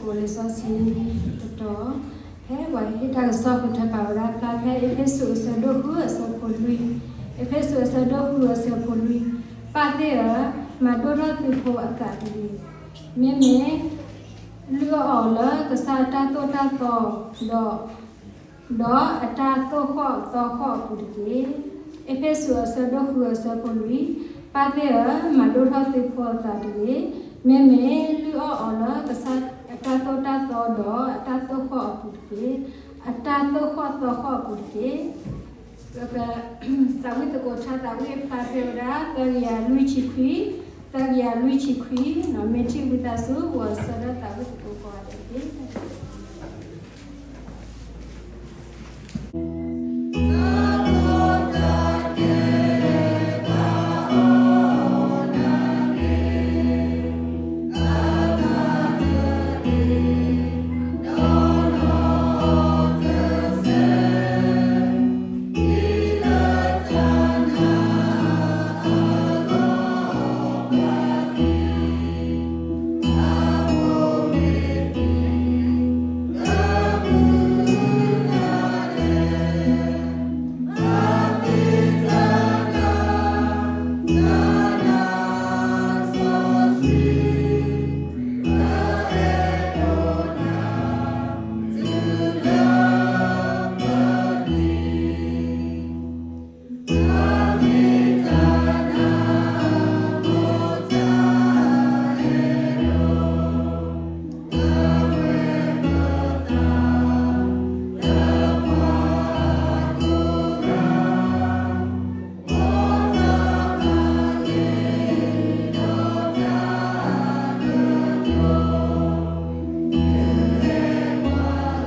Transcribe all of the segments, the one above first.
လံာ်စီဆှံတတီၤ, ဖဲပှၤဟ့ၣ်တၢ်ကစီၣ်ကထၢပာ်ဝဲဒၣ်ဖျါဖဲအ့းဖ့းစူးအဆၢဒိၣ်ဃုအဆၢဖိလွံၢ်, အ့းဖ့းစူးအဆၢဒိၣ်ဃုအဆၢဖိလွံၢ်, ပၢ်သ့ၣ်ဧၢ, မၤဒိၣ်ထီၣ်သုဖိအသးတဂ့ၤ, မ့မ့ၢ်လုၢ်အီၣ်အီၤလၢကစၢ်အတၢ်သိၣ်တၢ်သီဒီး ဒီးအတၢ်သိၣ်ဃီၣ်သီဃီၣ်အပူၤတက့ၢ်. အ့းဖ့းစူးအဆၢဒိၣ်ဃုအဆၢဖိလွံၢ်, ပၢ်သ့ၣ်ဧၢ, မၤဒိၣ်ထီၣ်သုဖိအသးတဂ့ၤ, မ့မ့ၢ်လုၢ်အီၣ်အီၤလၢကစၢ်အတၢ်သိၣ်တၢ်သီဒီးအတၢ်သိၣ်ဃီၣ်အပူၤတက့ၢ်, အတၢ်သိၣ်ဃီၣ်သီဃီၣ်အပူၤတက့ၢ်. သးဝံၣ်သကိးဆၢ သးဝံၣ်ဖျါဖဲဝဲဒၣ် သၢကယၤလွံၢ်ဆံခွံ, သၢကယၤလွံၢ်ဆံခွံ, မ့ၢ်ထံၣ်ဝံသးစူၤ ဂီၤဆၢထၢၣ် သးဝံၣ်သကိးကိးဂ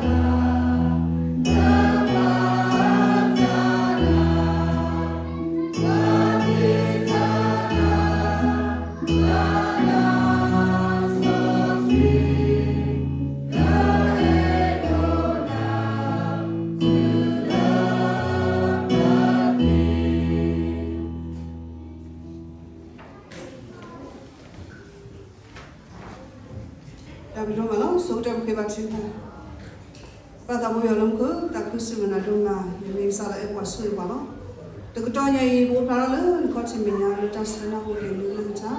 ၤဒဲးတက့ၢ်. တၢ်ဘျုးဒိၣ်မးလီၤ. ဆိကတၢၢ်ပဃ့ဘါထုကဖၣ်. ပၢ်သးဘိယွၤလၢမူခိၣ်, သးခုစံးဘျုးနၤဒိၣ်မး, နမ့ၢ်ကစၢ်လၢအအဲၣ်ပှၤဆိၣ်ဂ့ၤပှၤလီၤ. တကတီၢ်ညါအံၤ ပအိၣ်ဖျါထီၣ်လၢနခီၣ်ထံးမဲာ်ညါလၢတၢ်ဆၢနၢ်ဟူက့ၤနကလုၢ်ကထါ,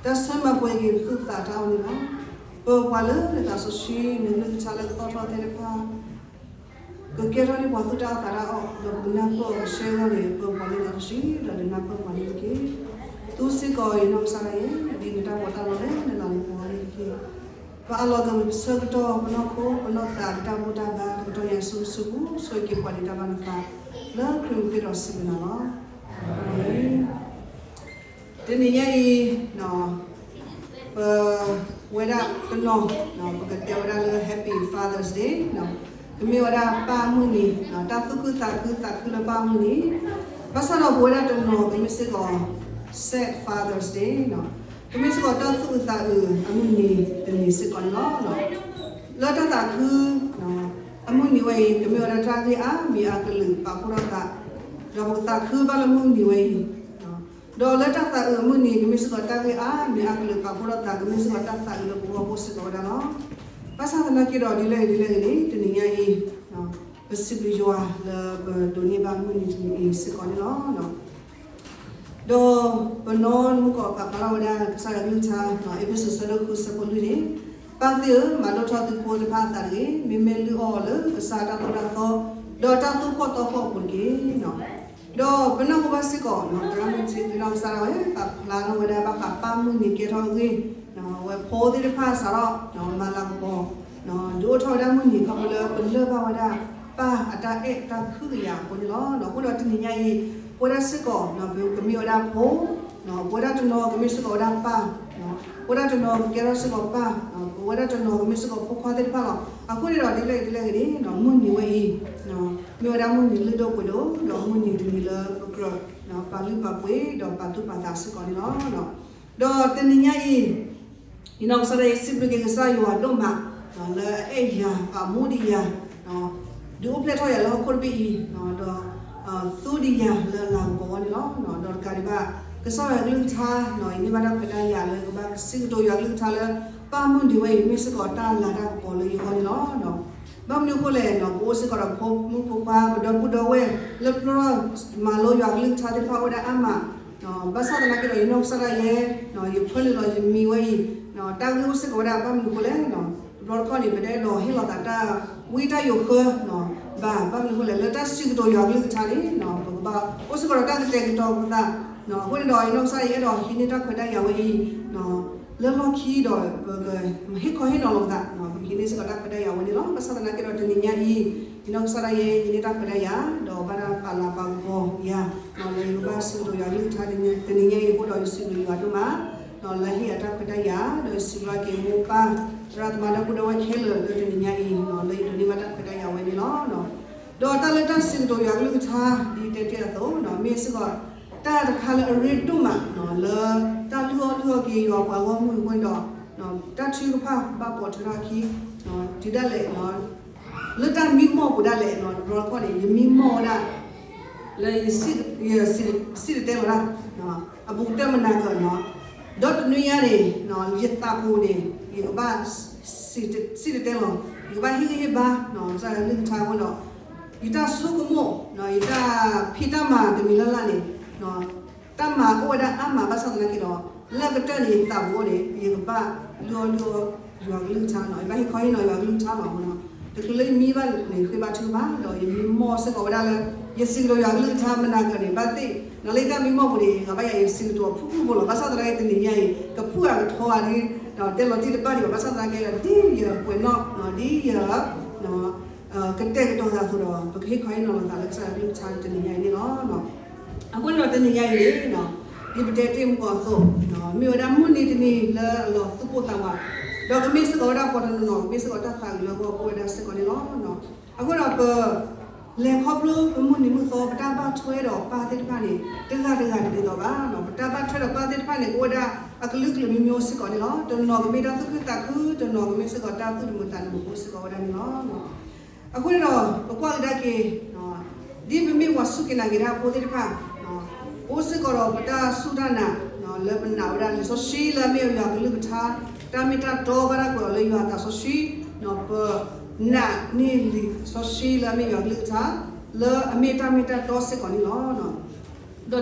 တၢ်ဆၢမၤပှဲၤက့ၤပသူၣ်ပသးတၢ်အီၣ်န့ၣ်လီၤ. ပၢၤပှၤလၢနသးစီဆှံ နကလုၢ်ကထါလၢကသီၣ်ထီၣ်သ့ၣ်တဖၣ် ကကဲထီၣ်န့ၢ်ပှၤသူၣ်တၢ်အီၣ်သးတၢ်အီၣ်, ဒီးပကနၢ်ပၢၢ်အီၤကဆှဲဂီၢ်န့ၣ် ပၢၤပှၤလၢနသးစီဆှံ ဒီးနနၢ်ပၢၢ်ပှၤန့ၣ်တက့ၢ်. သုစ့ၢ်ကီးအံၤနီၢ်ကစၢ်ဒၣ်ယဲ ဒ်နတၢ်ပီးတၢ်လီလၢနလၤနပီၤန့ၣ်တက့ၢ်. ပအးလီၤက့ၤပဆၢကတီၢ် ပနီၢ်ခိ ပနီၢ်သး ပတၢ်ဘူၣ်တၢ်ဘါ တကတီၢ်ညါအံၤဆူပဆူပူၤ ဆိၣ်ဂ့ၤက့ၤပှၤဒ်တၢ်ဘၣ်နသး လၢခရံာ်မူခိၣ်ဒီးစံးဘျုးနၤလီၤ. အၤမ့ၣ်. တနံၤညါအံၤ ပဝဲဒၣ်တနီၤ ပကတဲဝဲဒၣ်လၢ Happy Father's Day ကမ့ၢ်ဝဲဒၣ်ပၢ်မုၢ်နံၤ, တၢ်သူၣ်ခုသးခုသးခုလၢပၢ်မုၢ်နံၤ, ဘၣ်ဆၣ်ဒီးပဝဲဒၣ်တနီၤ ကမ့ၢ်စ့ၢ်ကီး Sad Father's Day ကမ့ၢ်စ့ၢ်ကီးတၢ်သူၣ်အုးသးအုးအမုၢ်နံၤတနံၤစ့ၢ်ကီးန့ၣ်လီၤ. လၢတၢ်သးခုအမုၢ်နံၤဝဲအံၤ ကမ့ၢ်ဝဲဒၣ်တၢ်ဂ့ၢ်အါမံၤအါကလုာ်ပာ်ဖှိၣ်ထီၣ်သး, ဒီးပကသးခုဘၣ်လၢမုၢ်နံၤဝဲအံၤ, ဒီးလၢတၢ်သးအုးအမုၢ်နံၤ ကမ့ၢ်စ့ၢ်ကီးတၢ်ဂ့ၢ်အါမံၤအါကလုာ်ပာ်ဖှိၣ်ထီၣ်သး ကမ့ၢ်စ့ၢ်ကီးတၢ်သးအုးလၢပဂီၢ်အိၣ်စ့ၢ်ကီးဝဲဒၣ်လီၤ. ဘၣ်ဆၣ်သနာ်က့ဒီး ဒ်လဲၣ်ဂ့ၤဒ်လဲၣ်ဂ့ၤန့ၣ် တနံၤညါအံၤ ပစံးဘျုးယွၤလၢပဒိးန့ၢ်ဘၣ်မုၢ်နံၤတနံၤအံၤစ့ၢ်ကီးန့ၣ်လီၤ. ဒီးပနီၢ်မုၢ်ကီးပာ်ဖျါထီၣ်ဝဲဒၣ် ကစၢ်ယွၤကလုၢ်ကထါ အ့းဖ့းစူး အဆၢဒိၣ်ဃု အဆၢဖိလွံၢ်န့ၣ်, ပၢ်သ့ၣ်ဧၢ, မၤဒိၣ်ထီၣ်သုဖိတဖၣ်အသးတဂ့ၤ, မ့မ့ၢ်လုၢ်အီၣ်အီၤလၢကစၢ်အတၢ်သိၣ်တၢ်သီ ဒီးတၢ်သိၣ်ဃီၣ်သီဃီၣ်အပူၤတက့ၢ်. ဒီးပနၢ်ဟူဘၣ်စ့ၢ်ကီး သရၣ်မုၣ်ထံက့နီၢ်ကစၢ်ဒၣ်ဝဲ ပာ်ဖျါထီၣ်ဝဲဒၣ်ဘၣ်ဃးပၢ်မုၢ်နံၤကဲထီၣ်အဂ့ၢ်, ဝဲဖိသ့ၣ်တဖၣ်စးထီၣ် မၤလၤကပီၤ ဒုးအိၣ်ထီၣ်ဝဲဒၣ်မုၢ်နံၤခီဖျိလၢပလၢၢ်ဘၣ်ဝဲဒၣ် ပၢ်အတၢ်အဲၣ်တၢ်ခွဲးယာ်အဃိန့ၣ်လီၤ. အဃိဒီးတနံၤညါအံၤ ပဝဲဒၣ်စ့ၢ်ကီး ပကမ့ၢ်ဝဲဒၣ်ဖိ, ပဝဲဒၣ်တနီၤကမ့ၢ်စ့ၢ်ကီးဝဲဒၣ်ပၢ်, ပဝဲဒၣ်တနီၤကကဲထီၣ်စ့ၢ်ကီးပၢ်, ပဝဲဒၣ်တနီၤကမ့ၢ်စ့ၢ်ကီးဖိခွါသ့ၣ်တဖၣ်လီၤ. အဃိန့ၣ်ဒီး ဒ်လဲၣ်ဂ့ၤဒ်လဲၣ်ဂ့ၤန့ၣ် မုၢ်နံၤဝဲအံၤ မ့ၢ်ဝဲဒၣ်မုၢ်နံၤလုၢ်ဒိၣ်ပှ့ၤဒိၣ် ဒီးမုၢ်နံၤတနံၤလၢပကြၢး ပာ်လုၢ်ပာ်ပှ့ၤ ဒီးပာ်သူၣ်ပာ်သးစ့ၢ်ကီးန့ၣ်လီၤ. ဒီးတနံၤညါအံၤ ယနီၢ်ကစၢ်ဒၣ်ယဲ စံးဘျုးက့ၤကစၢ်ယွၤဒိၣ်မး လၢအအဲၣ်ယၤ ပာ်မူဒံးယၤ ဒုးအိၣ်ဖျဲၣ်ထီၣ်ယၤလၢဟီၣ်ခိၣ်တဘ့ၣ်အံၤ ဒီးသူဒံးယၤလၢလၤကပီၤအဂီၢ်န့ၣ်လီၤ. ဒီးတကးဒံးဘၣ် ကစၢ်ယွၤကလုၢ်ကထါ ယန့ၢ်ဘၣ်တၢ်ခွဲးတၢ်ယာ်လၢကဘၣ်စံးကတိၤယွၤကလုၢ်ကထါလၢ ပၢ်မုၢ်နံၤဝဲအံၤ မ့ၢ်စ့ၢ်ကီးတၢ်လၤတၢ်ကပီၤလၢယဂီၢ်န့ၣ်လီၤ. ဘၣ်မနုၤအဃိလဲၣ်န့ၣ် ပအိၣ်စ့ၢ်ကီးဒီးဖိမုၣ်ဖိခွါ ပဒီပုၢ်ဒီဝဲၢ် လၢပျၢၤထီၣ် မၤလိယွၤကလုၢ်ကထါသ့ၣ်တဖၣ်အိၣ်ဝဲဒၣ်အါမး, ဘၣ်ဆၣ်သနာ်က့ဒီး ယနီၢ်ကစၢ်ဒၣ်ယဲ ယဖၢနုာ်လီၤယမံၤဝဲအံၤ တၢ်ဂ့ၢ်အိၣ်စ့ၢ်ကီးဝဲဒၣ် ဘၣ်မနုၤအဃိလဲၣ်န့ၣ် တဘျီတခီၣ်န့ၣ် ပတအဲၣ်ဒိးဟ့ၣ်လီၤသးတၢ်ဝံတၢ်ယိးဃၢ ဘၣ်, ဘၣ်မနုၤအဃိလဲၣ် လၢတၢ်စံးကတိၤယွၤကလုၢ်ကထါန့ၣ် ပကဘၣ်အိၣ်စ့ၢ်ကီးဒီးတၢ်ကတဲာ်ကတီၤပသး, အဃိန့ၣ်ဒီး ယနီၢ်ကစၢ်ဒၣ်ယဲအဲၣ်ဒိးဟံးန့ၢ်တၢ်ခွဲးတၢ်ယာ်ဝဲအံၤ လၢလီၢ်ခံဒီး ပကဟ့ၣ်ခီဟ့ၣ်နီၤလိာ်ပသး, ပကဟံးန့ၢ်စ့ၢ်ကီးတၢ်ခွဲးတၢ်ယာ်ဝဲန့ၣ်လီၤ. ဘၣ်ဆၣ်သနာ်က့ဒီးတနံၤညါအံၤ ယနီၢ်ကစၢ်ဒၣ်ယဲ ဟံးန့ၢ်တၢ်ခွဲးတၢ်ယာ် ဒီးဘၣ်တၢ်ပာ်လၤပာ်ကပီၤယၤ လၢယကဘၣ်စံးကတိၤယွၤကလုၢ်ကထါတနံၤညါအံၤအဃိဒီး ယစံးဘျုးယွၤဒိၣ်မး, ဒီးလၢဟ့ၣ်ယၤတၢ်ခွဲးတၢ်ယာ် ဒီးယစံးဘျုးက့ၤမိၢ်ပၢ် သရၣ်သမါဒီပုၢ်ဒီဝဲၢ်ခဲလၢာ်လၢတနံၤညါအံၤ လၢယဒိးန့ၢ်ဘၣ်တၢ်ခွဲးတၢ်ယာ်ဝဲန့ၣ်လီၤ. ဒီးတၢ်လၢတၢ်စံးကတိၤယွၤကလုၢ်ကထါ ဒ်တဲတ့ၢ်အသိး မ့ၢ်စ့ၢ်ကီး တၢ်တခါလၢအရ့ဒိၣ်မး လၢတၢ်လုၢ်အီၣ်လုၢ်အီက့ၤယွၤပှၤဂီၢ်မုၢ်အဃိန့ၣ်ဒီး တၢ်ထုကဖၣ်ဘၣ်ပိာ်ထွဲထီၣ်အခံ တုၤဒၣ်လဲာ် လၢတၢ်မံမီၢ်ပူၤဒၣ်လဲာ် တဘျီတခီၣ်န့ၣ် ယမံမီၢ်ဝဲဒၣ် လၢယ စံၣ်တဲၤတဲလီၤတၢ် အဘူးကတၢၢ်မနၤကၢၤန့ၣ်, ဒီးတနွံညါန့ၣ် ယသးပူၤန့ၣ် ယကဘၣ် စံၣ်တဲၤတဲလီၤ, ယကဘၣ်ဟ့ၣ်ဂံၢ်ဟ့ၣ်ဘါ ကစၢ်ယွၤကလုၢ်ကထါအဃိဒီး ယတၢ်ဆိကမိၣ် ယတၢ်ဖံးတၢ်မၤတမံၤလၢ်လၢ်န့ၣ် တၢ်မၤအိၣ်ဝဲဒၣ်အါမး ဘၣ်ဆၣ်သနာ်က့ဒီး လၢကတၢၢ်န့ၣ် ယသးပူၤအိၣ်န့ၣ် ယကဘၣ်လုၢ်အီၣ်လုၢ်အီယွၤကလုၢ်ကထါန့ၣ်, ယဘၣ်ဟ့ၣ်ခီဟ့ၣ်နီၤယွၤကလုၢ်ကထါလီၤ. အဃိန့ၣ် တချုးလၢယမံဘၣ်န့ၣ် ဃ့ဘါထုကဖၣ် ဒီးယမံမီၢ်စ့ၢ်ကီးဝဲဒၣ်လၢ ယစံးကတိၤယွၤကလုၢ်ကထါမနၤကၢၤန့ၣ် ဘၣ်သ့ၣ် လၢယတၢ်မံမီၢ်ပူၤန့ၣ် ယဂၤဘၣ်ယၤ ယစံးကတိၤအဖုၣ်ဖုၣ်ဖိလီၤ. ဘၣ်ဆၣ်သနာ်က့ တနံၤညါအံၤ ကဖုၣ်အကထီအါဒ် တဲလီၤတံၢ်တဘၣ်ဒံးဘၣ်. ဘၣ်ဆၣ်သနာ်က့ဒီး ဒ်ယပှဲၤနီၣ် ဒ်ယ ကတဲာ်ကတီၤသးအသိးဒီး ပကဟ့ၣ်ခီဟ့ၣ်နီၤလိာ်သးလၢကစၢ်ယွၤကလုၢ်ကထါတနံၤညါအံၤန့ၣ်လီၤ. အဃိန့ၣ်ဒီးတနံၤညါအံၤန့ၣ် ဒ်ပတဲတ့ၢ်မုၢ်ကီၢ်အသိး မ့ၢ်ဝဲဒၣ်မုၢ်နံၤတနံၤလၢအလီၤသူၣ်ပိၢ်သးဝး, ဒီးကမ့ၢ်စ့ၢ်ကီးဝဲဒၣ်ပှၤတနီၤနီၤ ကမ့ၢ်စ့ၢ်ကီးတၢ်သးကညီၤအဂီၢ်အိၣ်ဝဲဒၣ်စ့ၢ်ကီးန့ၣ်လီၤ. အဃိဒီးပ လဲၤခီဖျိပမုၢ်နံၤမုၢ်သီ ပတၢ်ဘၣ်ထွဲဒီးပၢ်သ့ၣ်တဖၣ်န့ၣ် တဂၤတဂၤတဒ်သိးဘၣ်. ပတၢ်ဘၣ်ထွဲဒီးပၢ်သ့ၣ်တဖၣ်န့ၣ် ကအိၣ်ဝဲဒၣ်အကလုာ်ကလုာ်မံမံအိၣ်စ့ၢ်ကီးန့ၣ်လီၤ. တနီၤကမ့ၢ်တၢ်သူၣ်ခုသးခု, တနီၤကမ့ၢ်စ့ၢ်ကီးတၢ်သူၣ်တမုာ်သးတမုာ်အိၣ်စ့ၢ်ကီးဝဲဒၣ်န့ၣ်လီၤ. အဃိန့ၣ်ဒီး ပကွၢ်ကဒါက့ၤ ဒ်ပမ့ၢ်ပှၤစူၢ်က့ၤနာ်က့ၤတၢ်ဖိသ့ၣ်တဖၣ် အိၣ်စ့ၢ်ကီးဒီးပတၢ်စူၢ်တၢ်နာ် လၢပနာ်ဝဲဒၣ်လံာ်စီဆှံလၢအမ့ၢ်ယွၤကလုၢ်ကထါ တၢ်မ့ၢ်တၢ်တီဘၣ်တၢ်ကွဲးအီၤလၢယွၤအသးစီဆှံ, ပနာ်န့ၢ်လံာ်စီဆှံလၢအမ့ၢ်ယွၤကလုၢ်ကထါ လၢအမ့ၢ်တၢ်မ့ၢ်တၢ်တီစ့ၢ်ကီးန့ၣ်လီၤ. ဒီးတ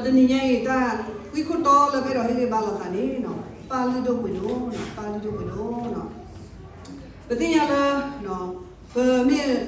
နံၤညါအံၤ တၢ်ဃံခိၣ်တီလၢပအဲၣ်ဒိးဟ့ၣ်ဂံၢ်ဘါလိာ်သးန့ၣ် ပၢ်လုၢ်ဒိၣ်ပှ့ၤဒိၣ်, ပၢ်လုၢ်ဒိၣ်ပှ့ၤဒိၣ်. ပသ့ၣ်ညါလၢ ပမ့ၢ်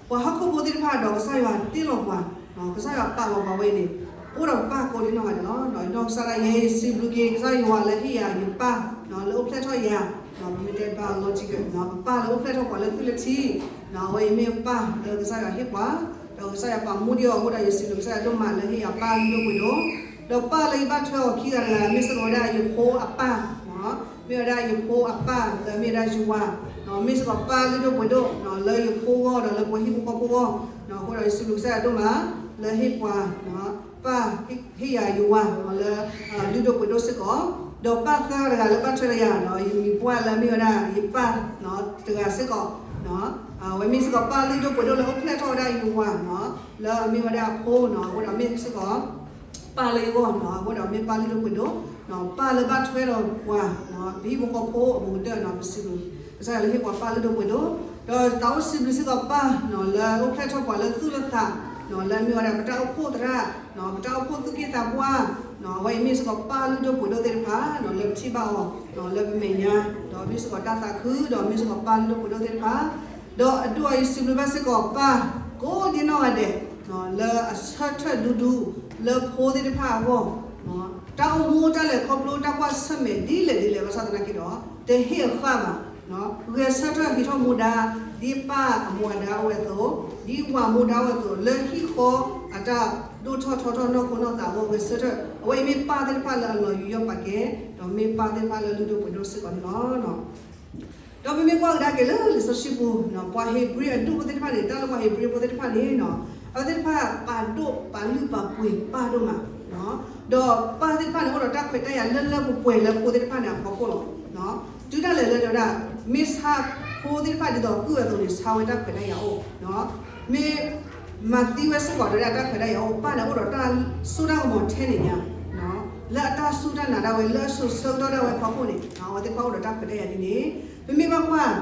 ပှၤဟီၣ်ခိၣ်ဖိသ့ၣ်တဖၣ်ဒီး ကစၢ်ယွၤတ့လီၤပှၤ, ကစၢ်ယွၤပာ်လီၤပှၤဝဲန့ၣ် အိၣ်ဒီးပၢ်ကိးဒံနီၢ်ဂၤဒဲးလီၤ. ယနီၢ်ကစၢ်ဒၣ်ယဲ ယစံးဘျုးက့ၤကစၢ်ယွၤလၢဟ့ၣ်ယၤယပၢ် လၢအိၣ်ဖျဲၣ်ထီၣ်ယၤ, ပမ့ၢ်တဲ biological ပပၢ်လၢအိၣ်ဖျဲၣ်ထီၣ်ပှၤလၢသွံၣ်လၢထံ, အဝဲအံၤမ့ၢ်ပၢ်လၢကစၢ်ယွၤဟ့ၣ်ပှၤ, ဒီးကစၢ်ယွၤပာ်မူဒံးအီၤအဃိဒီး ယစံးဘျုးကစၢ်ယွၤဒိၣ်မးလၢဟ့ၣ်ယၤပၢ်လုၢ်ဒိၣ်ပှ့ၤဒိၣ်, ဒီးပၢ်လၢယဘၣ်ထွဲအီၤခံဂၤတဂၤ မ့ၢ်စ့ၢ်ကီးဝဲဒၣ်ယဖိအပၢ် မ့ၢ်ဝဲဒၣ်ယဖိအပၢ်လၢအမ့ၢ်ဝဲဒၣ်ယဝၤ, မ့ၢ်စ့ၢ်ကီးပၢ်လုၢ်ဒိၣ်ပှ့ၤဒိၣ် လၢယဖိဂီၢ်ဒီးလၢပှၤဟံၣ်ဖိဃီဖိဂီၢ်, အဃိဒီးယစံးဘျုးကစၢ်ယွၤဒိၣ်မး လၢဟ့ၣ်ပှၤ ပၢ်ဟ့ၣ်ယၤယဝၤလၢ လုၢ်ဒိၣ်ပှ့ၤဒိၣ်စ့ၢ်ကီး, ဒီးပၢ်သၢဂၤတဂၤလၢဘၣ်ထွဲဒီးယၤ ယမံၤပှၢ်လၢအမ့ၢ်ဝဲဒၣ်ယပၢ်တဂၤစ့ၢ်ကီး, အဝဲမ့ၢ်စ့ၢ်ကီးပၢ်လုၢ်ဒိၣ်ပှ့ၤဒိၣ်လၢအိၣ်ဖျဲၣ်ထီၣ်ဝဲဒၣ်ယဝၤ လၢအမ့ၢ်ဝဲဒၣ်အဖိနီၤ, အဃိဒီးမ့ၢ်စ့ၢ်ကီး ပၢ်လၢယဂီၢ်နီၤ, အဃိဒီးမ့ၢ်ပၢ်လုၢ်ဒိၣ်ပှ့ၤဒိၣ်, ပၢ်လၢဘၣ်ထွဲဒီးပှၤ ပဟံၣ်ဖိဃီဖိအဘူးကတၢၢ်နီၤ, ပစံးဘျုးကစၢ်ယွၤလၢဟ့ၣ်ပှၤပၢ်လုၢ်ဒိၣ်ပှ့ၤဒိၣ်, ဒီးသးအိၣ်စံးဘျုးစ့ၢ်ကီးပၢ်လၢအိၣ်ဖျဲၣ်ထီၣ်ပှၤလၢသူၣ်လၢသး, လၢအမ့ၢ်ဝဲဒၣ်ပတၢ်အိၣ်ဖှိၣ်သရၣ်, ပတၢ်အိၣ်ဖှိၣ်သူၣ်က့သးပှၢ်, အဝဲအံၤမ့ၢ်စ့ၢ်ကီးပၢ်လုၢ်ဒိၣ်ပှ့ၤဒိၣ်သ့ၣ်တဖၣ် လၢပထံၣ်ဘၣ်အီၤ လၢပမဲာ်ညါ, ဒီးမ့ၢ်စ့ၢ်ကီးတၢ်သးခု ဒီးမ့ၢ်စ့ၢ်ကီးပၢ်လုၢ်ဒိၣ်ပှ့ၤဒိၣ်သ့ၣ်တဖၣ်, ဒီးအဒိၣ်အံၤစံးဘျုးဘၣ်စ့ၢ်ကီးပၢ် ကိးဒံနီၢ်ဂၤဒဲး လၢအဆၢထၢၣ်ဒူဒူ လၢဖိသ့ၣ်တဖၣ်အဂီၢ်, တၢ်အိၣ်မူတၢ်လဲၤခီဖျိတၢ်ကွၢ်ဆၢၣ်မဲာ်ဒ်လဲၣ်ဒ်လဲၣ်ဘၣ်ဆၣ်သနာ်က့ဒီး တဟ့ၣ်အဃၣ်ဘၣ်, ဂဲၤဆၢထၢၣ်ဟံးထီၣ်မူဒါ ဒ်ပၢ်အမူအဒါအိၣ်ဝဲအသိး, ဒ်ဝၤမူဒါအိၣ်ဝဲအသိး လၢဟံၣ်ဃီအတၢ်ဒိၣ်ထီၣ်ထီထီၣ်နီၢ်ခိနီၢ်သးအဂီၢ် ဂဲၤဆၢထၢၣ် အဝဲအံၤမ့ၢ်ပၢ်သ့ၣ်တဖၣ်လၢအလီၤယူးယီၣ်ပာ်ကဲ, ဒီးမ့ၢ်ပၢ်သ့ၣ်တဖၣ်လၢလုၢ်ဒိၣ်ပှ့ၤဒိၣ်စ့ၢ်ကီးန့ၣ်လီၤ. ဒီးပမ့ၢ်ကွၢ်ကဒါက့ၤလၢလံာ်စီဆှံပူၤ, ပှၤဧ့ၤဘြံၤအဒူၣ်ဖိသ့ၣ်တဖၣ်န့ၣ် တၢ်လၢပှၤဧ့ၤဘြံၤဖိသ့ၣ်တဖၣ်န့ၣ်, အဝဲသ့ၣ်တဖၣ်ပာ်ဒိၣ်ပာ်လုၢ်ပာ်ပှ့ၤပၢ်ဒိၣ်မး, ဒီးပၢ်သ့ၣ်တဖၣ်န့ၣ် အိၣ်ဒီးတၢ်ခွဲးတၢ်ယာ်လၢလၢပှဲၤပှဲၤလၢဖိသ့ၣ်တဖၣ်န့ၣ်အဖီခိၣ်လီၤ. တုၤဒၣ်လဲာ်လၢတဲဝဲဒၣ် မ့ၢ်ဆါဖိသ့ၣ်တဖၣ်ဒ်သိးကုၢ်အသိးန့ၣ် ဆါဝဲတၢ်ခွဲးတၢ်ယာ်အိၣ်, မ့ၢ် မၤသံဝဲစ့ၢ်ကီးဒီးတၢ်ခွဲးတၢ်ယာ်အိၣ်, ပၢ်န့ၣ်အိၣ်ဒီးတၢ်စိတၢ်ကမီၤထဲန့ၣ်ညါ, လၢအတၢ်စူၢ်တၢ်နာ်ဒၣ်ဝဲ လၢအစိၤဆၢကတီၢ်ဒၣ်ဝဲအဖီခိၣ်န့ၣ် အဝဲသ့ၣ်တဖၣ်အိၣ်ဒီးတၢ်ခွဲးတၢ်ယာ်ဒ်န့ၣ်, ပမ့ၢ်ဘၣ်ကွၢ်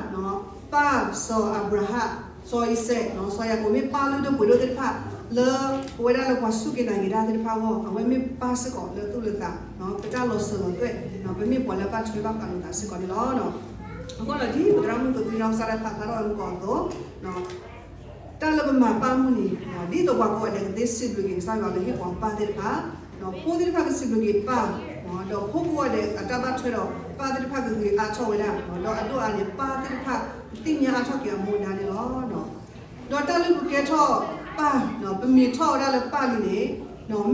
ပၢ်စီၤအၤဘြၤဟၣ်, စီၤအံၤစဲး, စီၤယၤကိာ် မ့ၢ်ပၢ်လုၢ်ဒိၣ်ပှ့ၤဒိၣ်သ့ၣ်တဖၣ် လၢပဝဲဒၣ်လၢပှၤစူၢ်က့ၤနာ်က့ၤတၢ်သ့ၣ်တဖၣ်အဂီၢ် အဝဲမ့ၢ်ပၢ်စ့ၢ်ကီးလၢသူၣ်လၢသး, ပတၢ်လီၤစၢၤလီၤသွဲၣ်, ပမ့ၢ်ပှၤလၢဘၣ်ထွဲဘၣ်ဃးလိာ်သးစ့ၢ်ကီးန့ၣ်လီၤ. အဃိဒီးဒ်ပသရၣ်မုၣ်ကသံနီၢ်ကစၢ်ဒၣ်ဖးဖျါထီၣ်ဝဲမုၢ်ကီးအသိး တၢ်လၢပမၤပၢ်မုၢ်နံၤ ဒ်သိးပှၤကိးဂၤဒဲးကသ့စံးဘျုးက့ၤကစၢ်ယွၤလၢဟ့ၣ်ပှၤပၢ်သ့ၣ်တဖၣ်, ဖိသ့ၣ်တဖၣ်ကစံးဘျုးက့ၤပၢ်, ဒီးဖိကိးဂၤဒဲးအတၢ်ဘၣ်ထွဲဒီးပၢ်သ့ၣ်တဖၣ်ကဂ့ၤအါထီၣ်ဝဲဒၣ်, ဒီးအဒိၣ်အါန့ၣ် ပၢ်သ့ၣ်တဖၣ်ကသ့ၣ်ညါအါထီၣ်က့ၤအမူဒါန့ၣ်လီၤ. ဒီးတၢ်လၢပကဲထီၣ်ပၢ်, ပမ့ၢ်ထီၣ်ဝဲဒၣ်လၢပၢ်လံန့ၣ်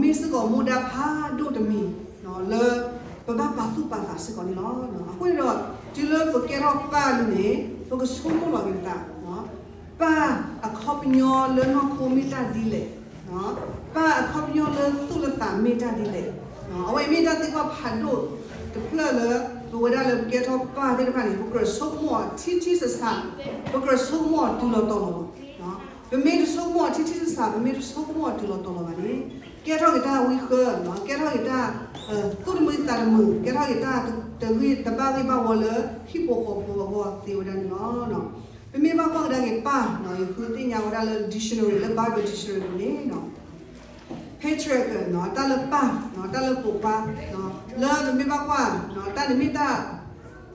မ့ၢ်စ့ၢ်ကီးမူဒါဖးဒိၣ်တမံၤ လၢပဘၣ်ပာ်သူၣ်ပာ်သးစ့ၢ်ကီးန့ၣ်လီၤ. အဃိန့ၣ်ဒီး တုၤလၢပကဲထီၣ်ပၢ်လံန့ၣ် ပကဆိကမိၣ်လီၤက့ၤပသး, ပၢ်အခီပညီလၢနီၢ်ခိမ့ၢ်တၢ်ဒ်လဲၣ်, ပၢ်အခီပညီလၢသူၣ်လၢသးမ့ၢ်တၢ်ဒ်လဲၣ်, အဝဲအံၤမ့ၢ်တၢ်သံကွၢ်ဖးဒိၣ်တဖျၢၣ်လၢ ပဝဲဒၣ်လၢပကဲထီၣ်ပၢ်သ့ၣ်တဖၣ်န့ၣ် ပကြၢးဆိကမိၣ်အီၤထံထံဆးဆး, ပကြၢးဆိကမိၣ်အီၤတုၤလီၤတီၤလီၤလီၤ. ပမ့ၢ်တဆိကမိၣ်အီၤထံထံဆးဆး, ပမ့ၢ်တဆိကမိၣ်အီၤတုၤလီၤတီၤလီၤဘၣ်န့ၣ် ကဲထီၣ်က့ၤတၢ်ဝံဃၢ, ကဲထီၣ်က့ၤတၢ်သူၣ်တမုာ်သးတမုာ်, ကဲထီၣ်က့ၤတၢ်တဂ့ၢ်တဘၣ်ဂ့ၢ်ဘၣ်ဝီလၢ ဟံၣ်ဖိဃီဖိအဂီၢ်သ့ဝဲဒၣ်န့ၣ်လီၤ. ပမ့ၢ်ဘၣ်ကွၢ်ကဒါက့ၤပၢ်, ယဃုသ့ၣ်ညါဝဲဒၣ်လၢ dictionary လၢ Bible dictionary န့ၣ် patriarch တၢ်လၢပၢ်, တၢ်လၢပိာ်ခွါ, လၢပမ့ၢ်ဘၣ်ကွၢ် တၢ်န့ၣ်မ့ၢ်တၢ်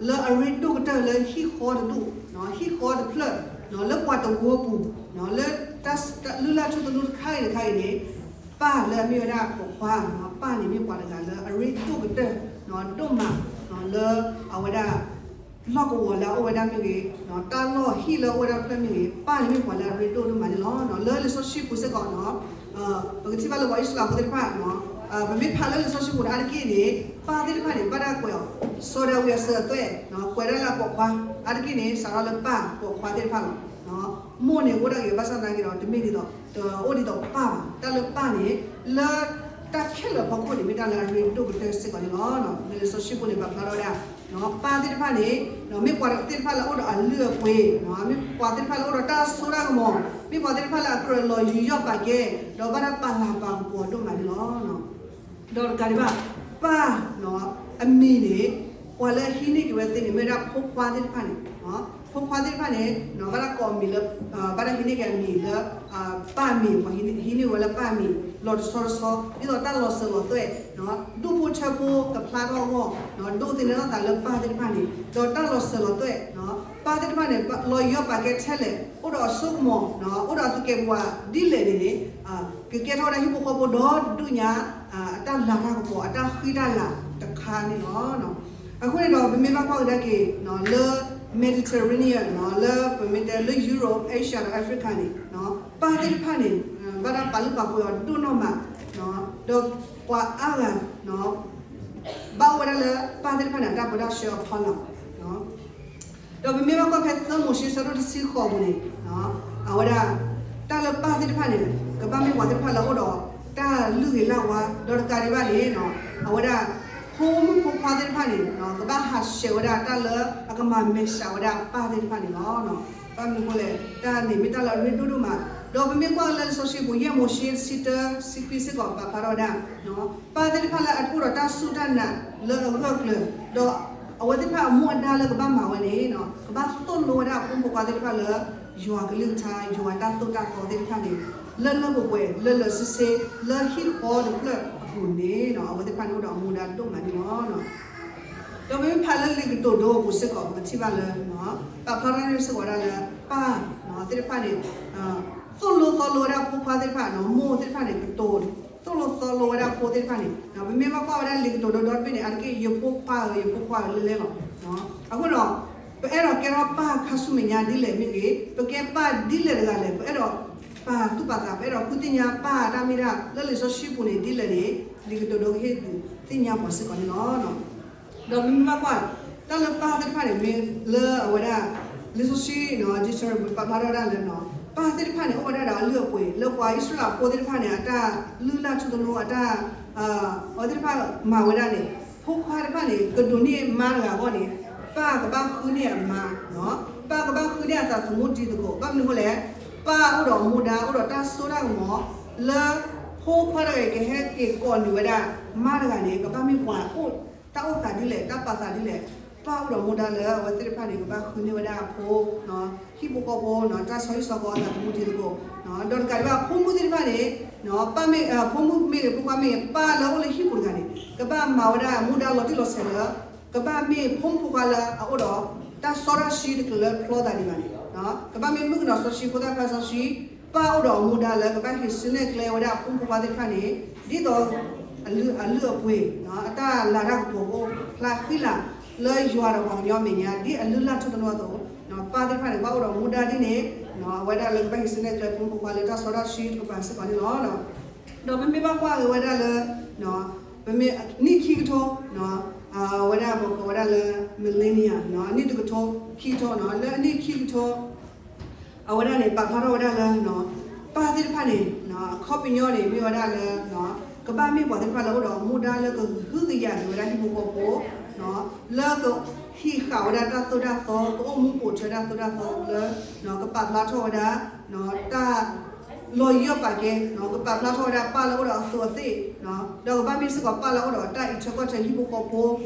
လၢအရ့ဒိၣ်ကတၢၢ်လၢဟံၣ်ဃီတဒူၣ်, ဟံၣ်ဃီတဖျၢၣ်, လၢပှၤတဝၢပူၤ, လၢတၢ်လုၢ်လၢ်ထူသနူတခါဂ့ၤတခါဂ့ၤန့ၣ် ပၢ်လၢအမ့ၢ်ဝဲဒၣ်ပိာ်ခွါ, ပၢ်န့ၣ်မ့ၢ်ပှၤတဂၤလၢအရ့ဒိၣ်ကတၢၢ် ဒိၣ်မး လၢအဝဲဒၣ် လီၢ်ကဝီၤလၢအအိၣ်ဝဲဒၣ်မ့ၢ်ဂ့ၤ, တၢ်လီၢ်ဟံၣ်လၢအအိၣ်ဝဲဒၣ်တဖျၢၣ်မ့ၢ်ဂ့ၤ, ပၢ်န့ၣ်မ့ၢ်ပှၤလၢအရ့ဒိၣ်ဒိၣ်မးန့ၣ်လီၤ. လၢလံာ်စီဆှံပူၤစ့ၢ်ကီး ပကထံၣ်ဘၣ်လၢပှၤအံၣ်စရ့လးဖိသ့ၣ်တဖၣ် ပမ့ၢ်ဖးလၢလံာ်စီဆှံပူၤန့ၣ် အါတက့ၢ်န့ၣ် ပၢ်သ့ၣ်တဖၣ်န့ၣ် ဘၣ်တၢ်ကွဲးအီၤ စီၤဒၤဝံးအစၢၤအသွဲၣ်, ကွဲးဒၣ်လၢအပိာ်ခွါ, အါတက့ၢ်န့ၣ် စးထီၣ်လၢပၢ်ပိာ်ခွါသ့ၣ်တဖၣ်လီၤ. မိၢ်န့ၣ်အိၣ်ဒၣ်ဂ့ၤ ဘၣ်ဆၣ်သနာ်က့ဒီး တမ့ၢ်ဒ်သိး တအိၣ်ဒ်သိးပၢ်ဘၣ်. တၢ်လၢပၢ်န့ၣ် လၢတၢ်ခဲလၢာ်အဖီခိၣ်န့ၣ် မ့ၢ်တၢ်လၢအရ့ဒိၣ်ကတၢၢ်စ့ၢ်ကီးန့ၣ်လီၤ. လၢလံာ်စီဆှံပူၤန့ၣ် ပာ်ဖျါထီၣ်ဝဲဒၣ် ပၢ်သ့ၣ်တဖၣ်န့ၣ် မ့ၢ်ပှၤသ့ၣ်တဖၣ်လၢအအိၣ်ဒီးအလုၢ်အပှ့ၤ, မ့ၢ်ပှၤသ့ၣ်တဖၣ်လၢအအိၣ်ဒီးတၢ်စိတၢ်ကမီၤ, မ့ၢ်ပှၤသ့ၣ်တဖၣ်လၢအကြၢးလီၤယူးယီၣ်ပာ်ကဲ, ဒီးဘၣ်တၢ်ပာ်လၤပာ်ကပီၤဒိၣ်မးန့ၣ်လီၤ. ဒီးတကးဒံးဘၣ် ပၢ်အမံၤန့ၣ် ပှၤလၢအဟံးန့ၢ်က့ၤဝဲသ့န့ၣ် မ့ၢ်ဝဲဒၣ်ဖိခွါသ့ၣ်တဖၣ်န့ၣ်, ဖိခွါသ့ၣ်တဖၣ်န့ၣ် ဘၣ်တၢ်ကိးအမံၤလၢ ဘၣ်တၢ်ဟံးန့ၢ်က့ၤအမံၤလၢ ပၢ်အမံၤ, ပှၤဟံးန့ၢ်ဝဲလၢပၢ်အမံၤ လီၤတဆီတဆီ ဒ်သိးတၢ်လီၤစၢၤလီၤသွဲၣ်, ဒူၣ်ဖိထၢဖိကဖျါထီၣ်အဂီၢ်, ဒိးသန့ၤထီၣ်သးလၢပၢ်သ့ၣ်တဖၣ်န့ၣ် ဒီးတၢ်လီၤစၢၤလီၤသွဲၣ်, ပၢ်သ့ၣ်တဖၣ်န့ၣ် လီၤယူးယီၣ်ပာ်ကဲထဲလဲၣ်, အိၣ်ဒီးအစိကမီၤ, အိၣ်ဒီးအသကဲးပဝးဒ်လဲၣ်န့ၣ်န့ၣ် ကကဲထီၣ်ဝဲဒၣ်ဟံၣ်ဖိဃီဖိဒီဒူၣ်ညါ အတၢ်လၤတၢ်ကပီၤ အတၢ်ဃံတၢ်လၤတခါန့ၣ်လီၤ. အဃိန့ၣ်ဒီး ပမ့ၢ်ဘၣ်ကွၢ်ကဒါက့ၤ လၢ Mediterranean လၢပမ့ၢ်တဲလၢ Europe, Asia ဒီး Africa န့ၣ် ပၢ်သ့ၣ်တဖၣ်န့ၣ် ဘၣ်တၢ်ပာ်လုၢ်ပာ်ပှ့ၤအီၤဒိၣ်နီၢ်မး, ဒီးပှၤအါဂၤ ဘၣ်အိၣ်ဝဲဒၣ်လၢပၢ်သ့ၣ်တဖၣ်န့ၣ် အတၢ်ပၢတၢ်ဆှၢအဖီလာ် ဒီးပမ့ၢ်ဘၣ်ကွၢ်ဖဲသၢမိၤၡ့ဆၢဒိၣ်တဆံဃိးပူၤန့ၣ် အဝဲဒၣ် တၢ်လၢပၢ်သ့ၣ်တဖၣ်န့ၣ် ကဘၣ်မ့ၢ်ပှၤသ့ၣ်တဖၣ်လၢအအိၣ်ဒီးတၢ်လုၢ်ဂ့ၤလၢ်ဝါ ဒီးတကးဒံးဘၣ်န့ၣ် အဝဲဒၣ် ဖိမုၣ်ဖိခွါသ့ၣ်တဖၣ်န့ၣ် ကဘၣ်ဟးဆှဲးဝဲဒၣ်တၢ်လၢအကမၤမဲာ်ဆှးဝဲဒၣ်ပၢ်သ့ၣ်တဖၣ်န့ၣ်လီၤ. ဘၣ်မနုၤအဃိလဲၣ် တၢ်န့ၣ်မ့ၢ်တၢ်လၢအရ့ဒိၣ်ဒိၣ်မး, ဒီးပမ့ၢ်ကွၢ်လၢလံာ်စီဆှံပူၤ ယဲၢ်မိၤၡ့တဆံတၢ တဆံခွံစ့ၢ်ကီး ပာ်ဖျါထီၣ်ဝဲဒၣ် ပၢ်သ့ၣ်တဖၣ်လၢအအိၣ်ဒီးတၢ်စူၢ်တၢ်နာ်လၢအဂၢၢ်ကျၢၤ, ဒီးအဝဲသ့ၣ်တဖၣ်အမူအဒါလၢကဘၣ်မၤဝဲန့ၣ် ကဘၣ်သိၣ်လိဝဲဒၣ်အဖိမုၣ်ဖိခွါသ့ၣ်တဖၣ်လၢ ယွၤကလုၢ်ကထါ ယွၤတၢ်သိၣ်တၢ်သီသ့ၣ်တဖၣ်န့ၣ် လၢလၢပှဲၤပှဲၤ လၢလၢဆ့ဆ့ လၢဟံၣ်ဃီတဖျၢၣ်အပူၤန့ၣ် အဝဲသ့ၣ်တဖၣ်န့ၣ်အိၣ်ဒီးအမူဒါဒိၣ်မးန့ၣ်လီၤ. ဒီးပမ့ၢ်ဖးလၢလံာ်ကတိၤဒိအပူၤစ့ၢ်ကီး ပကထံၣ်ဘၣ်လၢ ပာ်ဖျါထီၣ်န့ၢ်စ့ၢ်ကီးဝဲဒၣ်လၢ ပၢ်သ့ၣ်တဖၣ်န့ၣ် သိၣ်လိသီလိဝဲဒၣ်ဖိခွါသ့ၣ်တဖၣ် မိၢ်သ့ၣ်တဖၣ်န့ၣ် ကတိၤ သိၣ်လိသီလိဝဲဒၣ်ဖိသ့ၣ်တဖၣ်န့ၣ် ပမ့ၢ်ဘၣ်ကွၢ်ဝဲဒၣ်လံာ်ကတိၤဒိဒီတဘ့ၣ်န့ၣ် အါတက့ၢ် ယဖိခွါဧၢ ယဖိခွါဧၢ လၢလဲလီၤ. အဃိဒီး ပအဲၣ်ဒိးကဲထီၣ်ပၢ်ခါဆူမဲာ်ညါဒ်လဲၣ်မ့ၢ်ဂ့ၤ, ပကဲပၢ်ဒ်လဲၣ်တဂၤလဲၣ်, ပအဲၣ်ဒိးပာ်သူၣ်ပာ်သး ပအဲၣ်ဒိးဃုသ့ၣ်ညါပၢ်အတၢ်မ့ၢ်တၢ်လၢလံာ်စီဆှံပူၤန့ၣ်ဒ်လဲၣ်န့ၣ် လံာ်ကတိၤဒိကဟ့ၣ်ဒုးသ့ၣ်ညါပှၤစ့ၢ်ကီးန့ၣ်လီၤ. ဒီးပမ့ၢ်ဘၣ်ကွၢ် တၢ်လၢပၢ်သ့ၣ်တဖၣ်န့ၣ် မ့ၢ်လၢအဝဲဒၣ် လံာ်စီဆှံ dictionary ပာ်ဖျါထီၣ်ဝဲဒၣ်လၢ ပၢ်သ့ၣ်တဖၣ်န့ၣ် အိၣ်ဝဲဒၣ်ဒီးအလုၢ်အပှ့ၤ လၢပှၤအံၣ်စရ့လးဖိသ့ၣ်တဖၣ်န့ၣ် အတၢ်လုၢ်လၢ်ထူသနူ အတၢ် အဝဲသ့ၣ်တဖၣ်မၤဝဲဒၣ်န့ၣ် ဖိခွါတဖၣ်န့ၣ် ကဒိးန့ၢ်မါတဂၤအဂီၢ်န့ၣ် ပၢ်ကဘၣ်ဃုန့ၢ်အမါ, ပၢ်ကဘၣ်ဃုန့ၢ်အသးသမူတံၤသကိး ဘၣ်မနုၤအဃိလဲၣ်, ပၢ်အိၣ်ဒီးအမူဒါ အိၣ်ဒီးတၢ်စိတၢ်ကမီၤ လၢ ဖိခွါတဂၤအံၤ ကဟဲက့ၤကိးနုာ်ဝဲဒၣ် မါတဂၤန့ၣ် ကဘၣ်မ့ၢ်ပှၤအိၣ်တၢ်အိၣ်သးဒ်လဲၣ်, တၢ်ပာ်သးဒ်လဲၣ်. ပၢ်အိၣ်ဒီးမူဒါလၢအဝဲသ့ၣ်တဖၣ်န့ၣ် ကဘၣ်ဃုန့ၢ်ဝဲဒၣ်အဖိ ဟံၣ်ဖိဃီဖိ တၢ်ဆီဟံၣ်ဆီဃီအသးသမူထံသကိး, ဒီးတကးဒံးဘၣ် ဖိမုၣ်သ့ၣ်တဖၣ်န့ၣ် ပၢ်မ့ၢ် ဖိမုၣ်မ့ၢ်ဂ့ၤ ဖိခွါမ့ၢ်ဂ့ၤ ပၢ်လၢအအိၣ်လၢဟံၣ်ပူၤတဂၤန့ၣ် ကဘၣ်မၤဝဲဒၣ်မူဒါလီၤတံၢ်လီၤဆဲးလၢ ကဘၣ်မ့ၢ်ဖိမုၣ်ဖိခွါလၢအအိၣ်ဒီး တၢ်စီတၢ်ဆှံတချုးလၢဖျီသးဒံးဘၣ်န့ၣ်, ကဘၣ်မ့ၢ်မုၣ်ကနီၤစီဆှံ ဖိသၣ်ခွါစီဆှံ, ပၢ်အိၣ်ဒီးမူဒါလၢကဘၣ်ဟ့ၣ်ဆှၢနဲၣ်ကျဲဝဲဒၣ်အဖိမုၣ်ဖိခွါသ့ၣ်တဖၣ်န့ၣ် ဒ်သိး အလုၢ်အပှ့ၤ အတၢ်လၤတၢ်ကပီၤကအိၣ်ဖျါဃံလၤ လၢယွၤဒီးပှၤကညီအမဲာ်ညါ ဒ်အလုၢ်အလၢ်ထူၣ်တနီၤအသိး, ပၢ်သ့ၣ်တဖၣ်န့ၣ် ဘၣ်အိၣ်ဒီးမူဒါဒ်န့ၣ် အဝဲဒၣ်လၢကဘၣ်ဟ့ၣ်ဆှၢနဲၣ်ကျဲဖိမုၣ်ဖိခွါလၢတၢ်စီတၢ်ဆှံတကပၤစ့ၢ်ကီးန့ၣ်လီၤ. ဒီးပမ့ၢ်ဘၣ်ကွၢ်က့ၤဝဲဒၣ်လၢ ပမ့ၢ်နံၣ်ခံကထိ အဝဲဒၣ်ပကိးဝဲဒၣ်လၢ millennium အနံၣ်တကထိ ခံကထိ လၢအနံၣ်ခံကထိ အဝဲဒၣ်န့ၣ် ပာ်ဖျါထီၣ်ဝဲဒၣ်လၢ ပၢ်သ့ၣ်တဖၣ်န့ၣ် အခီပညီန့ၣ် မ့ၢ်ဝဲဒၣ်လၢ ကဘၣ်မ့ၢ်ပှၤသ့ၣ်တဖၣ်လၢအိၣ်ဒီးမူဒါလၢကဟုကယာ်က့ၤဝဲဒၣ်ဟံၣ်ဖိဃီဖိ လၢကဟံးဃာ်ဝဲဒၣ်တၢ်သိၣ်တၢ်သီ ကအိၣ်မူပိာ်ထွဲတၢ်သိၣ်တၢ်သီလၢ ကပာ်ဖျါထီၣ်ဝဲဒၣ် တၢ် လီၤယံၤအီၣ်ပာ်ကဲ ကပာ်ဖျါထီၣ်ဝဲဒၣ်ပၢ်လၢအိၣ်ဒီးအသိးအသ့ၣ်, ဒီးကဘၣ်မ့ၢ်စ့ၢ်ကီးပၢ်လၢအိၣ်ဒီးတၢ်အံးထွဲကွၢ်ထွဲဟံၣ်ဖိဃီဖိ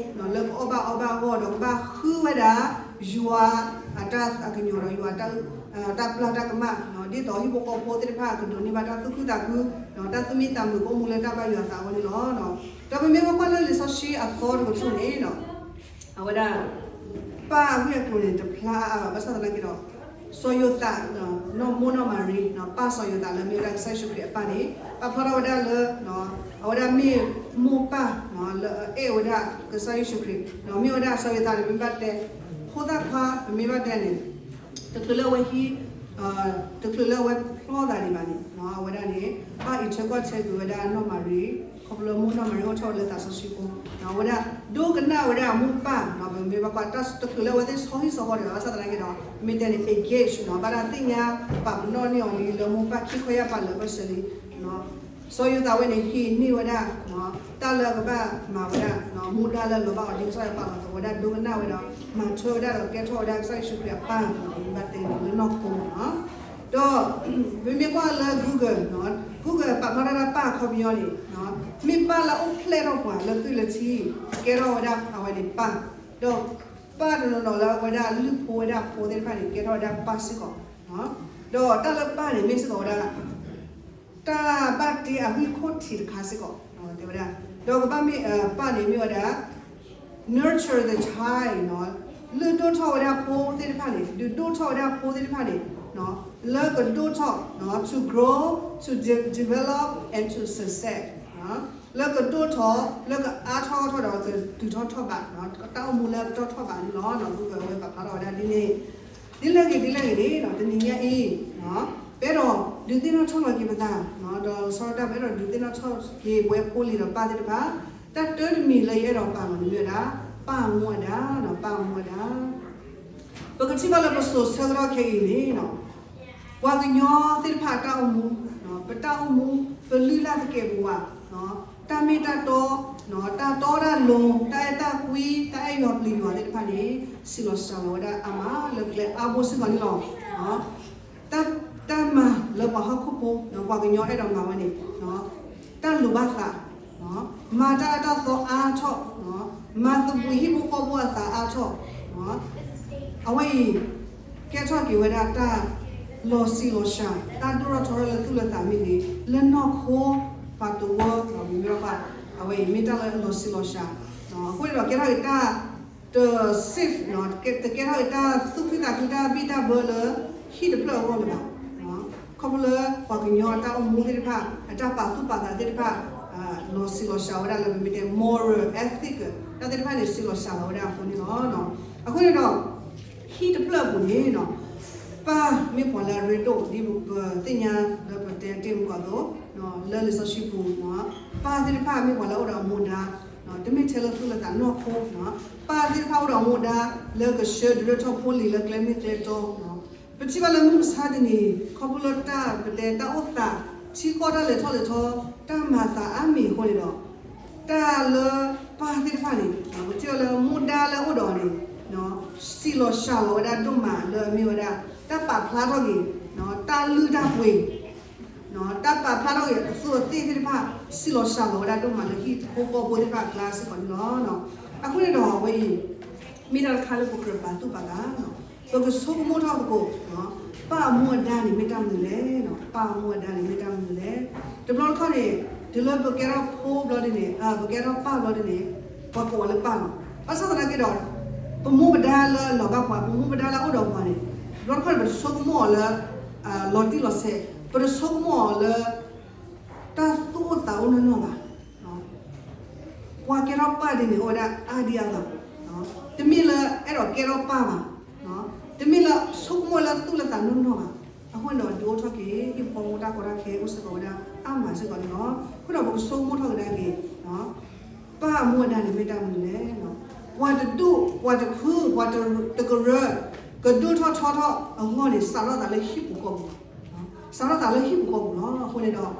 လၢကအီၣ်ဘၣ်အီဘၣ်အဂီၢ် ဒီးကဘၣ်ဃုဝဲဒၣ် ယွၤအတၢ်အကညီၤဒီးယွၤ တၢ်ပျၢ်တၢ်ကမၣ် ဒ်သိးဟံၣ်ဖိဃီဖိသ့ၣ်တဖၣ်ကဒိးန့ၢ်ဘၣ်တၢ်သူၣ်ခုသးခု ဒီးတၢ်သူၣ်မံသးမုာ်ကအိၣ်မူလၢတၢ်ဘၣ်ယွၤအသးအဂီၢ်န့ၣ်လီၤ. ဒီးပမ့ၢ်ဘၣ်ကွၢ်လၢလံာ်စီဆှံအသီတကတြူၢ်န့ၣ် အဝဲဒၣ် ပၢ်အဂ့ၢ်အကျိၤန့ၣ် တဖျါအါအါဘၣ် ဘၣ်ဆၣ်သနာ်က့ဒီး စီၤယိၤသး နီၢ်မိၢ်နီၢ်မၤရံ ပၢ်စီၤယိၤသးလၢမ့ၢ်ဝဲဒၣ်ကစၢ်ယ့ၣ်ၡူးခရံာ်အပၢ်န့ၣ် ပာ်ဖျါထီၣ်ဝဲဒၣ်လၢ အဝဲဒၣ်မ့ၢ်မိၢ်ပၢ် လၢအအဲၣ်ဝဲဒၣ်ကစၢ်ယ့ၣ်ၡူးခရံာ် မ့ၢ်ဝဲဒၣ်စီၤယိၤသးန့ၣ် မ့ၢ်ဘၣ်တဲ ဖိသၣ်ခွါ ပမ့ၢ်ဘၣ်တဲန့ၣ် တချုးလၢအဝဲဟံး တချုးလၢအဝဲဖျီသးဒံးဘၣ်န့ၣ် အဝဲဒၣ်န့ၣ် ဘၣ်အံးထွဲကွၢ်ထွဲက့ၤဝဲဒၣ်နီၢ်မၤရံ ခီဖျိလၢမိၢ်နီၢ်မၤရံအိၣ်ထီၣ်ဝဲလၢသးစီဆှံဖိ အဝဲဒၣ် ဒိကနၣ်ဝဲဒၣ်အမိၢ်ပၢ် ပမ့ၢ်ဘၣ်ကွၢ် တချုးလၢအဝဲသ့ၣ်ဆီဟံၣ်ဆီဃီဒီး ဘၣ်ဆၣ်သနာ်က့ဒီး မ့ၢ်တဲန့ၣ် engage ဘၣ်တၢ်သ့ၣ်ညါ ပာ်ပနီၣ်န့ၢ်အီၤလံ လၢမိၢ်ပၢ်ခံခီယၢ်ပာ်လၢာ်ဘၢၣ်စၢၤလံ စီၤယိၤသးဝဲန့ၣ် ဟံးန့ၢ်ဝဲဒၣ် တၢ်လၢအကဘၣ်မၤဝဲဒၣ် မူဒါလၢလီၤဘၣ်အီၤဒ်ကစၢ်ယွၤပာ်လီၤအသိး ဝဲဒၣ်ဒိကနၣ်ဝဲဒီး မၤထွဲဝဲဒၣ်ဒီးကဲထီၣ်ဝဲဒၣ်ကစၢ်ယ့ၣ်ၡူးခရံာ်အပၢ် မ့ၢ်ဘၣ်တဲန့ၣ်လၢနီၢ်ခိန့ၣ်လီၤ. ဒီး ပမ့ၢ်ကွၢ်လၢ Google Google ပာ်ဖျါထီၣ်ဒၣ်ပၢ်အခီပညီန့ၣ် မ့ၢ်ပၢ်လၢအအိၣ်ဖျဲၣ်ထီၣ်ပှၤလၢသွံၣ်လၢထံ ကဲထီၣ်ဝဲဒၣ်အဝဲန့ၣ်ပၢ်, ဒီးပၢ်တနီၤနီၤလၢအဝဲဒၣ်လုၢ်ဖိဝဲဒၣ်ဖိသ့ၣ်တဖၣ်န့ၣ် ကဲထီၣ်ဝဲဒၣ်ပၢ်စ့ၢ်ကီး, ဒီးတၢ်လၢပၢ်န့ၣ်မ့ၢ်စ့ၢ်ကီးဝဲဒၣ် တၢ်ဘၣ်တ့အဂံၢ်ခိၣ်ထံးတခါစ့ၢ်ကီး တဲဝဲဒၣ်, ဒီးကဘၣ်မ့ၢ် ပၢ်န့ၣ်မ့ၢ်ဝဲဒၣ် nurture the child လုၢ်ဒိၣ်ထီၣ်ဝဲဒၣ်ဖိသ့ၣ်တဖၣ်န့ၣ် ဒုးဒိၣ်ထီၣ်ဝဲဒၣ်ဖိသ့ၣ်တဖၣ်န့ၣ် လၢကဒိၣ်ထီၣ် to grow, to de- develop and to success လၢကဒိၣ်ထီၣ် လၢကအါထီၣ်ထီၣ်ဒီးကတုၤထီၣ်ထီၣ်ဘး တၢ်အိၣ်မူလၢအပတီၢ်ထီၣ်ဘးန့ၣ်လီၤ. အဝဲပာ်ဖျါထီၣ်ဝဲဒၣ်ဒ်န့ၣ် ဒ်လဲၣ်ဂ့ၤဒ်လဲၣ်ဂ့ၤန့ၣ် တနံၤညါအံၤ ပအဲၣ်ဒိးဒုးသ့ၣ်နီၣ်ထီၣ်လီၤက့ၤပသး ဒီးလီၤဆီဒၣ်တၢ် ပအဲၣ်ဒိးဒုးသ့ၣ်နီၣ်ထီၣ်က့ၤပဝဲဖိလံၤဒီးပၢ်သ့ၣ်တဖၣ် တၢ်တၢတမံၤလၢယအဲၣ်ဒိးပာ်လီၤန့ၣ်မ့ၢ်ဝဲဒၣ် ပၢ်အမူအဒါ ပၢ်အမူအဒါ ပကထံၣ်ဘၣ်လၢပစိၤဆၢကတီၢ်ခဲအံၤန့ၣ် ပှၤကညီသ့ၣ်တဖၣ်အတၢ်အိၣ်မူ ပတၢ်အိၣ်မူ ပလုၢ်လၢ်သကဲးပဝး တၢ်မ့ၢ်တၢ်တီ တၢ်တီတၢ်လိၤ တၢ်အဲၣ်တၢ်ကွံ တၢ်အဲၣ်ယွၤပျံၤယွၤသ့ၣ်တဖၣ်န့ၣ် ဆံးလီၤစှၤလီၤဝဲဒၣ်အါမးလၢကျဲအါဘိစ့ၢ်ကီးန့ၣ်လီၤ. တၢ်မၤလၢပှၤဟီၣ်ခိၣ်ဖိ ပှၤကညီအဲၣ်ဒိးမၤဝဲန့ၣ် တၢ်လိာ်ဘၣ်သး မၤတၢ်အၢတၢ်သီအါထီၣ် မၤသဘှံးဟံၣ်ဖိဃီဖိအသးအါထီၣ် အဝဲအံၤ ကဲထီၣ်က့ၤဝဲဒၣ်တၢ်လီၤဆံးလီၤစှၤ တၢ်ဒိၣ်ထီၣ်ထီထီၣ်လၢသူၣ်လၢသးမ့ၢ်ဂ့ၤ လၢနီၢ်ခိ ပှၤတဝၢ မ့မ့ၢ်ဘၣ် အဝဲအံၤမ့ၢ်တၢ်လၢအလီၤဆံးလီၤစှၤ အဃိန့ၣ်ဒီးကဲထီၣ်က့ၤတၢ် တ safe တကဲထီၣ်က့ၤတၢ်သူၣ်ဖှံသးခုတၢ်ဘံၣ်တၢ်ဘၢလၢ ဟံၣ်တဖျၢၣ်အဂီၢ်လၢၤဘၣ် ခီဖျိလၢပှၤကညီအတၢ်အိၣ်မူသ့ၣ်တဖၣ် အတၢ်ပာ်သူၣ်ပာ်သးသ့ၣ်တဖၣ် လီၤဆံးလီၤစှၤဝဲဒၣ်လၢပမ့ၢ်တဲ moral ethic တၢ်သ့ၣ်တဖၣ်န့ၣ် ဆံးလီၤစှၤလီၤဝဲဒၣ်အဃိန့ၣ်လီၤ. အဃိန့ၣ်ဒီး ဟံၣ်တဖျၢၣ်အပူၤန့ၣ် ပၢ်မ့ၢ်ပှၤလၢအရ့ဒိၣ် ဒ်ပသ့ၣ်ညါလၢပတဲတ့ၢ်မူကီၢ်အသိး လၢလံာ်စီဆှံပူၤ ပၢ်သ့ၣ်တဖၣ်မ့ၢ်ပှၤလၢအအိၣ်ဒီးအမူဒါ တမ့ၢ်ထဲလၢသူၣ်လၢသးနီၢ်ခိ ပၢ်သ့ၣ်တဖၣ်အိၣ်ဒီးအမူဒါ လၢကဆှၢဒုးဒိၣ်ထီၣ်ဖိလံၤလၢကျဲမ့ၢ်ကျဲတီ ပထံၣ်ဘၣ်လၢမုၢ်မဆါတနံၤ ခီဖျိလၢတၢ်ပတဲတၢ်အိၣ်သး ထံကီၢ်တၢ်လဲၤထီၣ်လဲၤထီ တၢ်မၤသးအါမံၤအဃိန့ၣ်ဒီး တၢ်လၢပၢ်သ့ၣ်တဖၣ်န့ၣ် ပထံၣ်ဘၣ်လၢမူဒါလၢအအိၣ်ဒီးအီၤန့ၣ် ဆံးလီၤစှၤလီၤဝဲဒၣ်ဒိၣ်မးလၢအမ့ၢ်ဝဲဒၣ် တၢ်ပာ်ဖျါထီၣ်က့ၤ တၢ်လုၢ်တၢ်ပှ့ၤ တၢ်ပာ်ဖျါထီၣ်က့ၤအသူးအသ့ၣ်သ့ၣ်တဖၣ် စံၣ်လီၤစှၤလီၤဝဲဒၣ်ဒိၣ်မးလၢဟံၣ်ဖိဃီဖိသ့ၣ်တဖၣ်အကျါစ့ၢ်ကီးန့ၣ်လီၤ. အဃိန့ၣ်ဒီးအဝဲအံၤ မ့ၢ်တၢ်တခါလၢပကြၢးပာ်သူၣ်ပာ်သး, ပကဆိကမိၣ်ထီၣ်သကိး ပၢ်အမူအဒါန့ၣ်မ့ၢ်တၢ်မနုၤလဲၣ်, ပၢ်အမူအဒါန့ၣ်မ့ၢ်တၢ်မနုၤလဲၣ်. တဘျီတခီၣ်န့ၣ် တုၤလၢပကဲထီၣ်ဖိဘျီဒ်န့ၣ်, ပကဲထီၣ်ပၢ်ဘျီဒ်န့ၣ် ပှၤကိးအီၤလၢပၢ်လီၤ. ဘၣ်ဆၣ်သနာ်က့ဒီး ပမူပဒါလၢအလီၤဘၣ်ပှၤ, ပမူပဒါလၢအအိၣ်ဒီးပှၤန့ၣ် တဘျီတခီၣ်န့ၣ် ပတဆိကမိၣ်အီၤလၢ လီၤတံၢ်လီၤဆဲး, ပတဆိကမိၣ်အီၤလၢ တၢ်သူၣ်အိၣ်သးအိၣ်နီၢ်နီၢ်ဘၣ်. ပှၤကဲထီၣ်ပၢ်ဒ်န့ၣ် အိၣ်ဝဲဒၣ်အါဒံအါဂၤ, တမ့ၢ်လၢအဲၣ်ဒိးကဲထီၣ်ပၢ်ဘၣ်, တမ့ၢ်လၢဆိကမိၣ်လၢသူၣ်လၢသးနီၢ်နီၢ်ဘၣ်. အဃိန့ၣ်ဒီးဒုးအိၣ်ထီၣ်က့ၤ ဟံၣ်ဖိဃီဖိတၢ်ကီတၢ်ခဲအိၣ်စ့ၢ်ကီးဝဲဒၣ်အါမးစ့ၢ်ကီးန့ၣ်လီၤ. အဃိဒီးပကဆိကမိၣ်ထီၣ်ကဒါက့ၤ ပၢ်အမူအဒါန့ၣ်မ့ၢ်တၢ်မနုၤလဲၣ်. ပှၤတဒူၣ် ပှၤတဖု ပှၤတကရၢ ကဒိၣ်ထီၣ်ထီထီၣ်အဂီၢ်န့ၣ် စးထီၣ်သးလၢဟံၣ်ပူၤဃီပူၤ, စးထီၣ်သးလၢဟံၣ်ပူၤဃီပူၤလီၤ. အဃိန့ၣ်ဒီး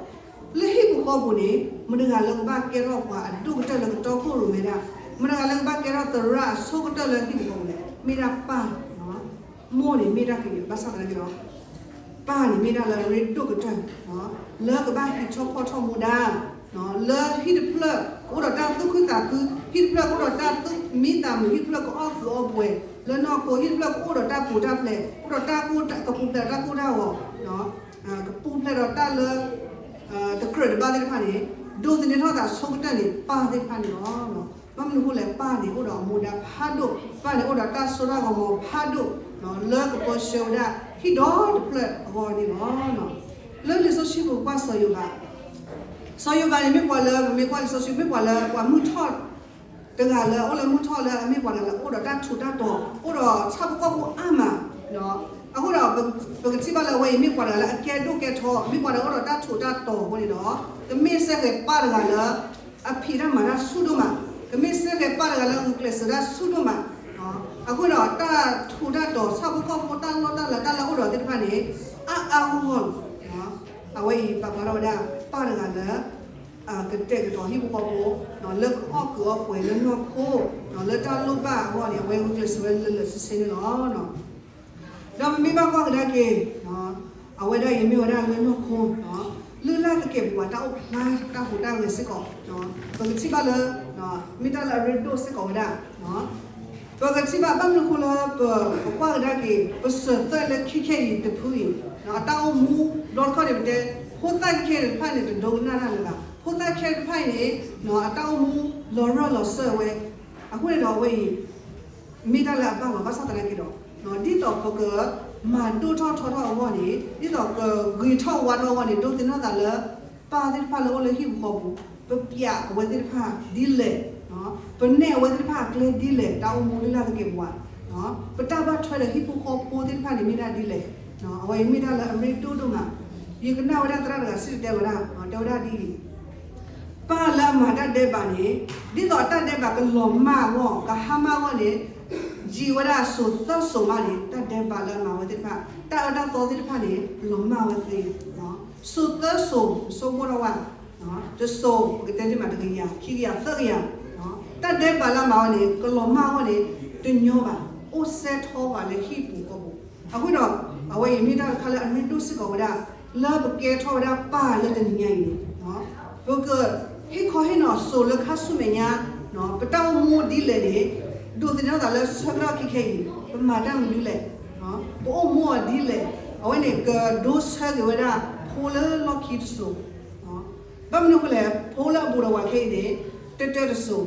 လၢဟံၣ်ပူၤဃီပူၤန့ၣ် မတၤတဂၤလၢကဘၣ်ကဲထီၣ်ပှၤအဒိၣ်ကတၢၢ်လၢကတီခိၣ်ရိၣ်မဲဒၣ်, မတၤတဂၤလၢကဘၣ်ကဲထီၣ်သရၣ်အဆိကတၢၢ်လၢဟံၣ်ပူၤဃီပူၤလဲၣ်, မ့ၢ်ဒၣ်ပၢ်, မိၢ်န့ၣ်မ့ၢ်တၢ်ကယၤဘၣ်ဆၣ်သနာ်က့ဒီး ပၢ်န့ၣ်မ့ၢ်ဒၣ်လၢအရ့ဒိၣ်ကတၢၢ် လၢကဘၣ်ဟံးထီၣ်ဖီၣ်ထီၣ်မူဒါ လၢဟံၣ်တဖျၢၣ်ကအိၣ်ဒီးတၢ်သူၣ်ခုသးခု, ဟံၣ်တဖျၢၣ်ကအိၣ်ဒီးတၢ်သူၣ်မံသးမုာ်, ဟံၣ်တဖျၢၣ်ကအီၣ်ကုးအီပှဲၤလၢနီၢ်ခိ, ဟံၣ်တဖျၢၣ်ကအိၣ်ဒီးတၢ်ပူၤတၢ်ဖျဲး, အိၣ်ဒီးတၢ်ကပူၤဖျဲးဒီးတၢ်ကိၢ်တၢ်ဂီၤ, ကပူၤဖျဲးဒီးတၢ်လၢ တကြၢးတဘၣ်သ့ၣ်တဖၣ်န့ၣ် ဒိးသန့ၤထီၣ်သးဆိကတၢၢ်န့ၣ် ပၢ်သ့ၣ်တဖၣ်န့ၣ်လီၤ. ဘၣ်မနုၤအဃိလဲၣ်, ပၢ်န့ၣ်အိၣ်ဒီးအမူဒါဖးဒိၣ်, ပၢ်န့ၣ်အိၣ်ဒီးတၢ်စိတၢ်ကမီၤဖးဒိၣ် လၢကပၢဆှၢဝဲဒၣ်ဟံၣ်ဒီတဖျၢၣ်အဂီၢ်န့ၣ်လီၤ. လၢလံာ်စီဆှံပူၤကွၢ်စီၤယိၤဘး, စီၤယိၤဘးန့ၣ်မ့ၢ်ပှၤလၢ ပမ့ၢ်ကွၢ်လံာ်စီဆှံ မ့ၢ်ပှၤလၢပှၤမုၢ်ထီၣ် တဂၤလၢအအိၣ်လၢမုၢ်ထီၣ်လၢအမ့ၢ်ပှၤတဂၤလၢအအိၣ်ဒီးတၢ်ထူးတၢ်တီၤ, အိၣ်ဒီးဆၣ်ဖိကီၢ်ဖိအါမး, အဃိဒီး ပကထံၣ်ဘၣ်လၢအဝဲအံၤမ့ၢ်ပှၤတဂၤလၢအကဲဒိၣ်ကဲထီ, မ့ၢ်ပှၤတဂၤအိၣ်ဒီးတၢ်ထူးတၢ်တီၤအဃိန့ၣ်ဒီး ကမ့ၢ်စ့ၢ်ကီးပၢ်တဂၤလၢ အဖံးတၢ်မၤတၢ်ဆူၣ်ဒိၣ်မး, ကမ့ၢ်စ့ၢ်ကီးပၢ်တဂၤလၢအဂုာ်ကျဲးစၢးတၢ်ဆူၣ်ဒိၣ်မး, အဃိဒီးတၢ်ထူးတၢ်တီၤ ဆၣ်ဖိကီၢ်ဖိတၢ်လီၢ်တၢ်လၤတၢ်လၢအအိၣ်ဒီးသ့ၣ်တဖၣ်န့ၣ် အါအါဂီၢ်ဂီၢ်လီၤ. အဝဲအံၤပာ်ဖျါထီၣ်ဝဲဒၣ် ပၢ်တဂၤလၢ ကတဲာ်ကတီၤဟံၣ်ဖိဃီဖိ လၢကအီၣ်ကုးအီပှဲၤလၢနီၢ်ခိ လၢတၢ်လိၣ်ဘၣ်အဂီၢ်န့ၣ် အဝဲဂုာ်ကျဲးစၢးဝဲလၢလၢာ်ဆ့ဆ့န့ၣ်လီၤ. ဒီးပမ့ၢ်ဘၣ်ကွၢ်ကဒါက့ၤ အဝဲဒၣ်အံၤမ့ၢ်ဝဲဒၣ်လၢနီၢ်ခိ လုၢ်လၢ်သကဲးပဝးတၢ်အိၣ်ဖျါတၢ်ဟူးတၢ်ဂဲၤစ့ၢ်ကီး ပကထံၣ်ဘၣ်လၢ မ့ၢ်တၢ်လၢအရ့ဒိၣ်စ့ၢ်ကီးဝဲဒၣ် ပကထံၣ်ဘၣ်ဘၣ်မနုၤအဃိလၢ ပကွၢ်ကဒါက့ၤ ပစၢၤသၢလၢခံခဲအံၤတဖုအံၤ အတၢ်အိၣ်မူ ဒီတခီန့ၣ်ပတဲ ဖိသၣ်ခဲတဖၣ်န့ၣ် တဒိကနၣ်တၢ်လၢၤဘၣ်. ဖိသၣ်ခဲတဖၣ်အံၤန့ၣ် အတၢ်အိၣ်မူလီၤရၢၢ်လီၤစၢၤဝဲ အဃိန့ၣ်ဒီးအဝဲအံၤ မ့ၢ်တၢ်လၢအဘၣ်လီၤ ဘၣ်ဆၣ်သနာ်က့ဒီး ဒ်သိးပကမၤဒိၣ်ထီၣ်ထီထီၣ်အဂီၢ်န့ၣ် ဒ်သိးကဂ့ၤထီၣ်ဝါထီၣ်အဂီၢ်န့ၣ် ဒိးသန့ၤထီၣ်သးလၢ ပၢ်သ့ၣ်တဖၣ်လၢအိၣ်လၢဟံၣ်ပူၤဃီပူၤ ပပျးအဝဲသ့ၣ်တဖၣ်ဒ်လဲၣ်, ပနဲၣ်အဝဲသ့ၣ်တဖၣ်အကျဲဒ်လဲၣ် တၢ်အိၣ်မူလုၢ်လၢ်သကဲးပဝး, ပတၢ်ဘၣ်ထွဲဒီးဟံၣ်ဖိဃီဖိသ့ၣ်တဖၣ်န့ၣ်မ့ၢ်ဒၣ်ဒ်လဲၣ်, အဝဲအံၤမ့ၢ်တၢ်လၢအရ့ဒိၣ်ဒိၣ်မး, ယကနၣ်ဝဲဒၣ်သရၣ်တဂၤစံၣ်တဲၤတဲလီၤဒၣ် တဲဝဲဒၣ်ဒ်အံၤ ပၢ်လၢအမၤတၢ်ဒဲးဘးန့ၣ် ဒ်သိးအတၢ်ဒဲးဘးကလီၤမၢ်အဂီၢ် ကဟါမၢ်အဂီၢ်န့ၣ် ယံာ်ဝဲဒၣ်စိၤသၢစိၤမးန့ၣ် တၢ်ဒဲးဘးလၢအမၤဝဲသ့ၣ်တဖၣ် တၢ်အၢတၢ်သီသ့ၣ်တဖၣ်န့ၣ် လီၤမၢ်ဝဲသ့, စိၤသၢစိၤ ပဆိကမိၣ်ထီၣ်ဝဲ တစိၤ ပကတဲသ့မး တကယၤ ခံကယၤ သၢကယၤ, တၢ်ဒဲးဘးလၢအမၤဝဲန့ၣ် ကလီၤမၢ်အဂီၢ်န့ၣ် တညီဘၣ် အိၣ်စဲထီၣ်ဘၣ်လၢဟံၣ်ပူၤဃီပူၤ, အဃိဒီး အဝဲအံၤမ့ၢ်တၢ်တခါလၢအရ့ဒိၣ်စ့ၢ်ကီးဝဲဒၣ် လၢပကဲထီၣ်ဝဲဒၣ်ပၢ်လၢတနံၤညါအံၤန့ၣ် ပကဟ့ၣ်ခီဟ့ၣ်နီၤစိၤလၢခါဆူမဲာ်ညါ, ပတၢ်အိၣ်မူဒ်လဲၣ်န့ၣ် ဒိးသန့ၤထီၣ်သးလၢဆၢကတီၢ်ခဲခဲအံၤ ပမၤတၢ်မနုၤဒ်လဲၣ်, ပအိၣ်မူအီၤဒ်လဲၣ်, အဝဲန့ၣ် ကဒိဆၢက့ၤဝဲဒၣ်ဖိလၢလီၢ်ခံတစိၤ, ဘၣ်မနုၤအဃိလဲၣ် ဖိလၢအဘူးဒီးဝဲခဲအံၤန့ၣ် တၢတၢတစိၤ,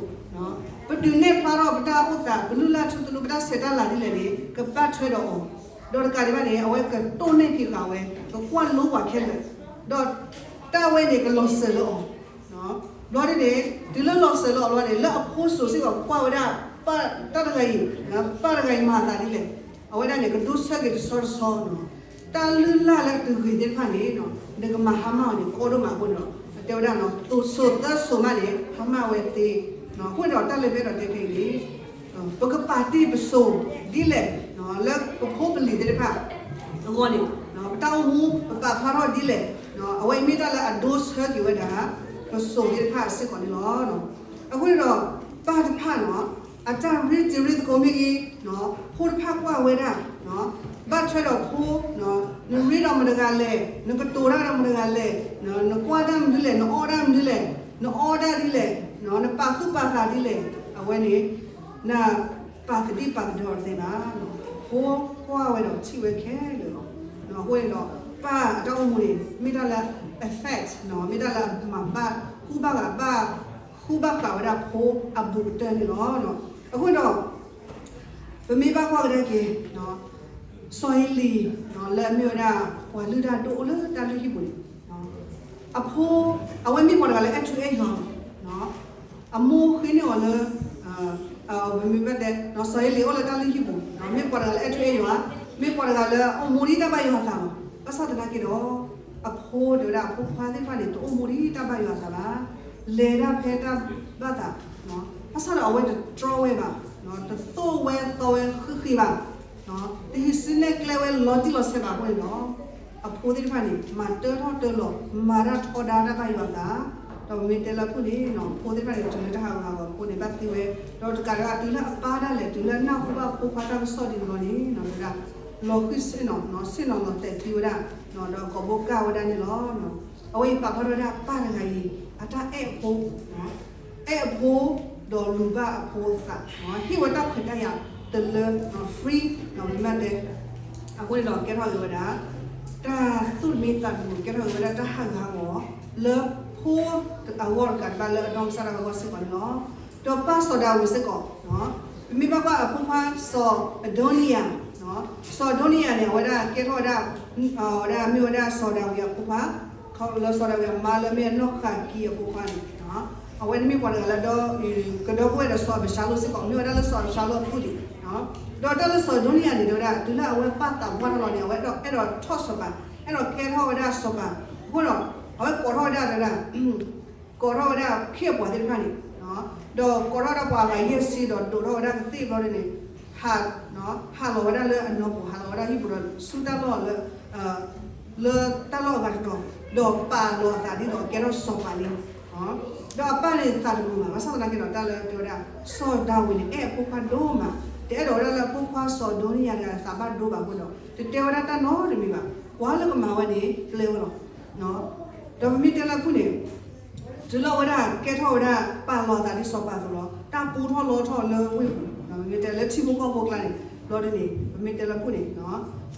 ပဒုးနဲၣ်ဖျါထီၣ်ပတၢ်အိၣ်သး ပလုၢ်လၢ်ထူသနူ ပတၢ်ဆဲးတၢ်လၤဒ်လဲၣ်န့ၣ် ကဘၣ်ထွဲဒီးအီၤ, ဒီးတကးဒံးဘၣ်န့ၣ် အဝဲကတိၢ်နီၣ်က့ၤဃာ်ဝဲ ကကွၢ်လိပှၤခဲလၢာ်, ဒီးတၢ်ဝဲန့ၣ်ကလီၤစၢၤလၢအီၤ ဘျီဒ်န့ၣ် တုၤလၢလီၤစၢၤလၢအီၤဘျီန့ၣ် လၢအဖိစိၤစ့ၢ်ကီးကွၢ်ဝဲဒၣ် ပၢ်တၢ်တဂၤအံၤ, ပၢ်တဂၤအံၤမၤအသးဒ်လဲၣ်, အဝဲဒၣ်န့ၣ် ကဒိဆၢက့ၤတဆီတဆီ, တၢ်လုၢ်လၢ်လၢတဂ့ၤသ့ၣ်တဖၣ်န့ၣ် နကမၤဟါမၢ်အီၤန့ၣ် ကီဒိၣ်မးအဃိန့ၣ်ဒီး တဲဝဲဒၣ် စိၤသၢစိၤမးန့ၣ် ဟါမၢ်ဝဲသ့, အဃိန့ၣ်ဒီးတၢ်လၢပအဲၣ်ဒိးတဲခဲအံၤန့ၣ် ပကပာ်တ့ၢ်ပစိၤဒ်လဲၣ် လၢပဖိပလံၤသ့ၣ်တဖၣ်အဂီၢ်န့ၣ် ပတၢ်အိၣ်မူပပာ်ဖျါထီၣ်ဒ်လဲၣ်, အဝဲအံၤမ့ၢ်တၢ်လၢအဒိဆၢက့ၤဝဲဒၣ် ပစိၤသ့ၣ်တဖၣ်စ့ၢ်ကီးန့ၣ်လီၤ. အဃိန့ၣ်ဒီး ပၢ်တဖၣ်န့ၣ် အတၢ်ရ့တံၤရ့သကိးမ့ၢ်ဂ့ၤ, ဖိတဖၣ်ကွၢ်ဝဲဒၣ် ဘၣ်ထွဲဒီးဖိ နရ့ဒီးမတဂၤလဲၣ်, နကတိၤတၢ်ဒီးမတဂၤလဲၣ်, နကွၢ်တၢ်မနုၤလဲၣ်, နအီၣ်တၢ်မနုၤလဲၣ်, နအီၣ်တၢ်ဒ်လဲၣ်, နပာ်သူၣ်ပာ်သးဒ်လဲၣ်, အဝဲန့ၣ် နပာ်သဒံၣ်ပာ်ကဒီးတသ့ဘၣ်. ဖိကွၢ်ဝဲဒီးထံၣ်ဝဲခဲလၢာ်လီၤ. အဃိန့ၣ်ဒီး ပၢ်အတၢ်အိၣ်မူန့ၣ် မ့ၢ်တၢ်လၢ affect မ့ၢ်တၢ်လၢအမၤဘၣ် ဃုဘၣ်ဃးဘၣ် ဃုဘၣ်ဃးဝဲဒၣ်ဖိအဘူးကတၢၢ်န့ၣ်လီၤ. အဃိန့ၣ်ဒီး ပမ့ၢ်ဘၣ်ကွၢ်ကဒါက့ၤ စီၤဧလံၤ လၢအမ့ၢ်ဝဲဒၣ် ပှၤလုၢ်တၢ်ဒိၣ်အိၣ်လၢတၢ်လုၢ်ဟံၣ်ပူၤန့ၣ် အဖိ အဝဲမ့ၢ်ပှၤတဂၤလၢအဲၣ်ထူအဲၣ်ယွၤလီၤ. အမိၢ်ဃ့န့ၢ်အီၤလၢ မ့မ့ၢ်ဘၣ်တဲ စီၤဧလံၤအိၣ်လၢတၢ်လုၢ်ဟံၣ်ပူၤ မ့ၢ်ပှၤတဂၤလၢအဲၣ်ထူအဲၣ်ယွၤ, မ့ၢ်ပှၤတဂၤလၢအိၣ်မူဒ်တၢ်ဘၣ်ယွၤအသးလီၤ. ဘၣ်ဆၣ်သနာ်က့ဒီး အဖိတဲဝဲဒၣ်အဖိခွါသ့ၣ်တဖၣ်န့ၣ် တအိၣ်မူဒ်တၢ်ဘၣ်ယွၤအသးဘၣ်, လဲၤတၢ်ဖဲတၢ်ဘၣ်သး, ဘၣ်ဆၣ်ဒီးအဝဲတတြီဝဲဘၣ်, တသိၣ်ဝဲသီဝဲဃံးဃံးဘၣ်, တဟံးစုနဲၣ်ကျဲဝဲလီၤတံၢ်လီၤဆဲးဘၣ်အဃိန့ၣ်ဒီး အဖိသ့ၣ်တဖၣ်န့ၣ် မၤတၢထီၣ်တၢလီၤ မၤတၢ်ထီဒါတၢ်ဘၣ်ယွၤအသး, ဒီးပမ့ၢ်တဲလၢအဖုၣ်န့ၣ် အဖိသ့ၣ်တဖၣ်န့ၣ် တုၤလၢတၢ်ဟးဂူာ်ဟးဂီၤအဃိန့ၣ် ဘၣ်သံဝဲ, ဒီးတကးဒံးဘၣ်တုၤလၢအပၢ်ဒၣ်လဲာ် တုၤလၢအနၢ်ဟူဘၣ်ဖိခွါတၢ်ကစီၣ်ဒ်န့ၣ်လီၤန့ၣ် တဲဝဲဒၣ် လီၤဃံၤဆ့ၣ်နီၤ ဆ့ၣ်နီၤလီၤတဲာ်သံဝဲဒၣ်, ဒီးကိးဘိကၢ်ဝဲဒၣ်န့ၣ်လီၤ. အဝဲအံၤပာ်ဖျါထီၣ်ဝဲဒၣ်ပၢ်တဂၤအံၤ အတၢ်အဲၣ်အဖိ အဲၣ်အဖိ ဒီးလူၤဘၣ်အဖိသး, ဟ့ၣ်ဝဲတၢ်ခွဲးတၢ်ယာ်တလၢ free ဒီးမ့ၢ်တဲ, အဃိန့ၣ်ဒီး ကဲထီၣ်က့ၤဝဲဒၣ် တၢ်သူၣ်တမံသးတမုာ် ကဲထီၣ်က့ၤဝဲဒၣ်တၢ်ဟးဂူာ်ဟးဂီၤ လၢဖိအဂီၢ်တကးဒံးဘၣ်လၢအနီၢ်ကစၢ်ဒၣ်ဝဲအဂီၢ်စ့ၢ်ကီးန့ၣ်လီၤ. ဒီးပၢ်စီၤဒၤဝံးစ့ၢ်ကီး ပမ့ၢ်ဘၣ်ကွၢ်အဖိခွါစီၤအဒိနံယၤ, စီၤအဒိနံယၤန့ၣ် အဝဲဒၣ်ကဲထီၣ်ဝဲဒၣ် အဝဲဒၣ်မ့ၢ်ဝဲဒၣ်စီၤဒၤဝံးအဖိခွါ, ခီဖျိလၢစီၤဒၤဝံးအမါလၢမ့ၢ်အနီၢ်ဃာ်ကံအဖိခွါန့ၣ်, အဝဲန့ၣ်မ့ၢ်ပှၤတဂၤလၢ ကဒီပုၢ်ဝဲၢ်ဒီးစီၤအၤဘၡါလိၣ်စ့ၢ်ကီး မ့ၢ်ဝဲဒၣ်လၢစီၤအၤဘၡါလိၣ်အဖိဒံး, ဒီးတၢ်လၢစီၤအဒိနံယၤန့ၣ် တဲဝဲဒၣ် တုၤလၢအဝဲပၢ်သးပှၢ်ထီၣ်လီၤန့ၣ် အဝဲအဲၣ်ဒိးထီၣ်စီၤပၤ, အဲၣ်ဒိးကဲထီၣ်ဝဲဒၣ်စီၤပၤ, အဃိဒီး အဝဲကိးထီၣ်ဝဲဒၣ်တဲဝဲဒၣ် ကိးထီၣ်ဝဲဒၣ်ခ့ၣ်အပှၤသ့ၣ်တဖၣ်န့ၣ်, ဒီးကိးထီၣ်ဝဲဒၣ်ပှၤအဂၤယဲၢ်ဆံ ဒီးဒိးထီၣ်ဝဲဒၣ်ကသ့ၣ်ဘျီန့ၣ် ဟးလီၤဝဲဒၣ်လၢအနီၢ်ပူၤ ဟးလီၤဝဲဒၣ်ဟံၣ်ပူၤဒီး ဆူတၢ်လီၢ်လၢ လၢတၢ်လီၢ်အဂၤတတီၤ, ဒီးပာ်လီၤအသးဒ်သိးကဲထီၣ်စီၤပၤလံ. ဒီးအပၢ်န့ၣ်သးတမုာ်ဘၣ်, ဘၣ်ဆၣ်သနာ်က့ဒီး တၢ်လၢတဲဝဲဒၣ် စီၤဒၤဝံးန့ၣ် အဲၣ်အဖိခွါဒိၣ်မး, တအဲၣ်ဒိးဝဲဒၣ်လၢအဖိခွါစီၤအဒိနံယၤတဂၤသးဘၣ်ဒိဘၣ်အဃိဒီး တတဲဝဲဒၣ်တၢ်နီတမံၤဘၣ်, ကွၢ်လၢကမၤဝဲန့ၣ် ပျဲဝဲလီၤ. ဒီးပမ့ၢ်တဲလၢအဖုၣ်န့ၣ် တုၤလၢအဝဲဒၣ်ကဲထီၣ်ဝဲဒၣ် ပာ်လီၤအသးဒ်စီၤပၤအသိးလီၤ, တၢ်ပူထီၣ်လီထီၣ်လၢဝ့ၢ်ပူၤ, ပမ့ၢ်တဲလၢထံဖိကီၢ်ဖိအကျါန့ၣ် ဘျီဒ်န့ၣ် ပမ့ၢ်တဲလၢအဖုၣ်န့ၣ်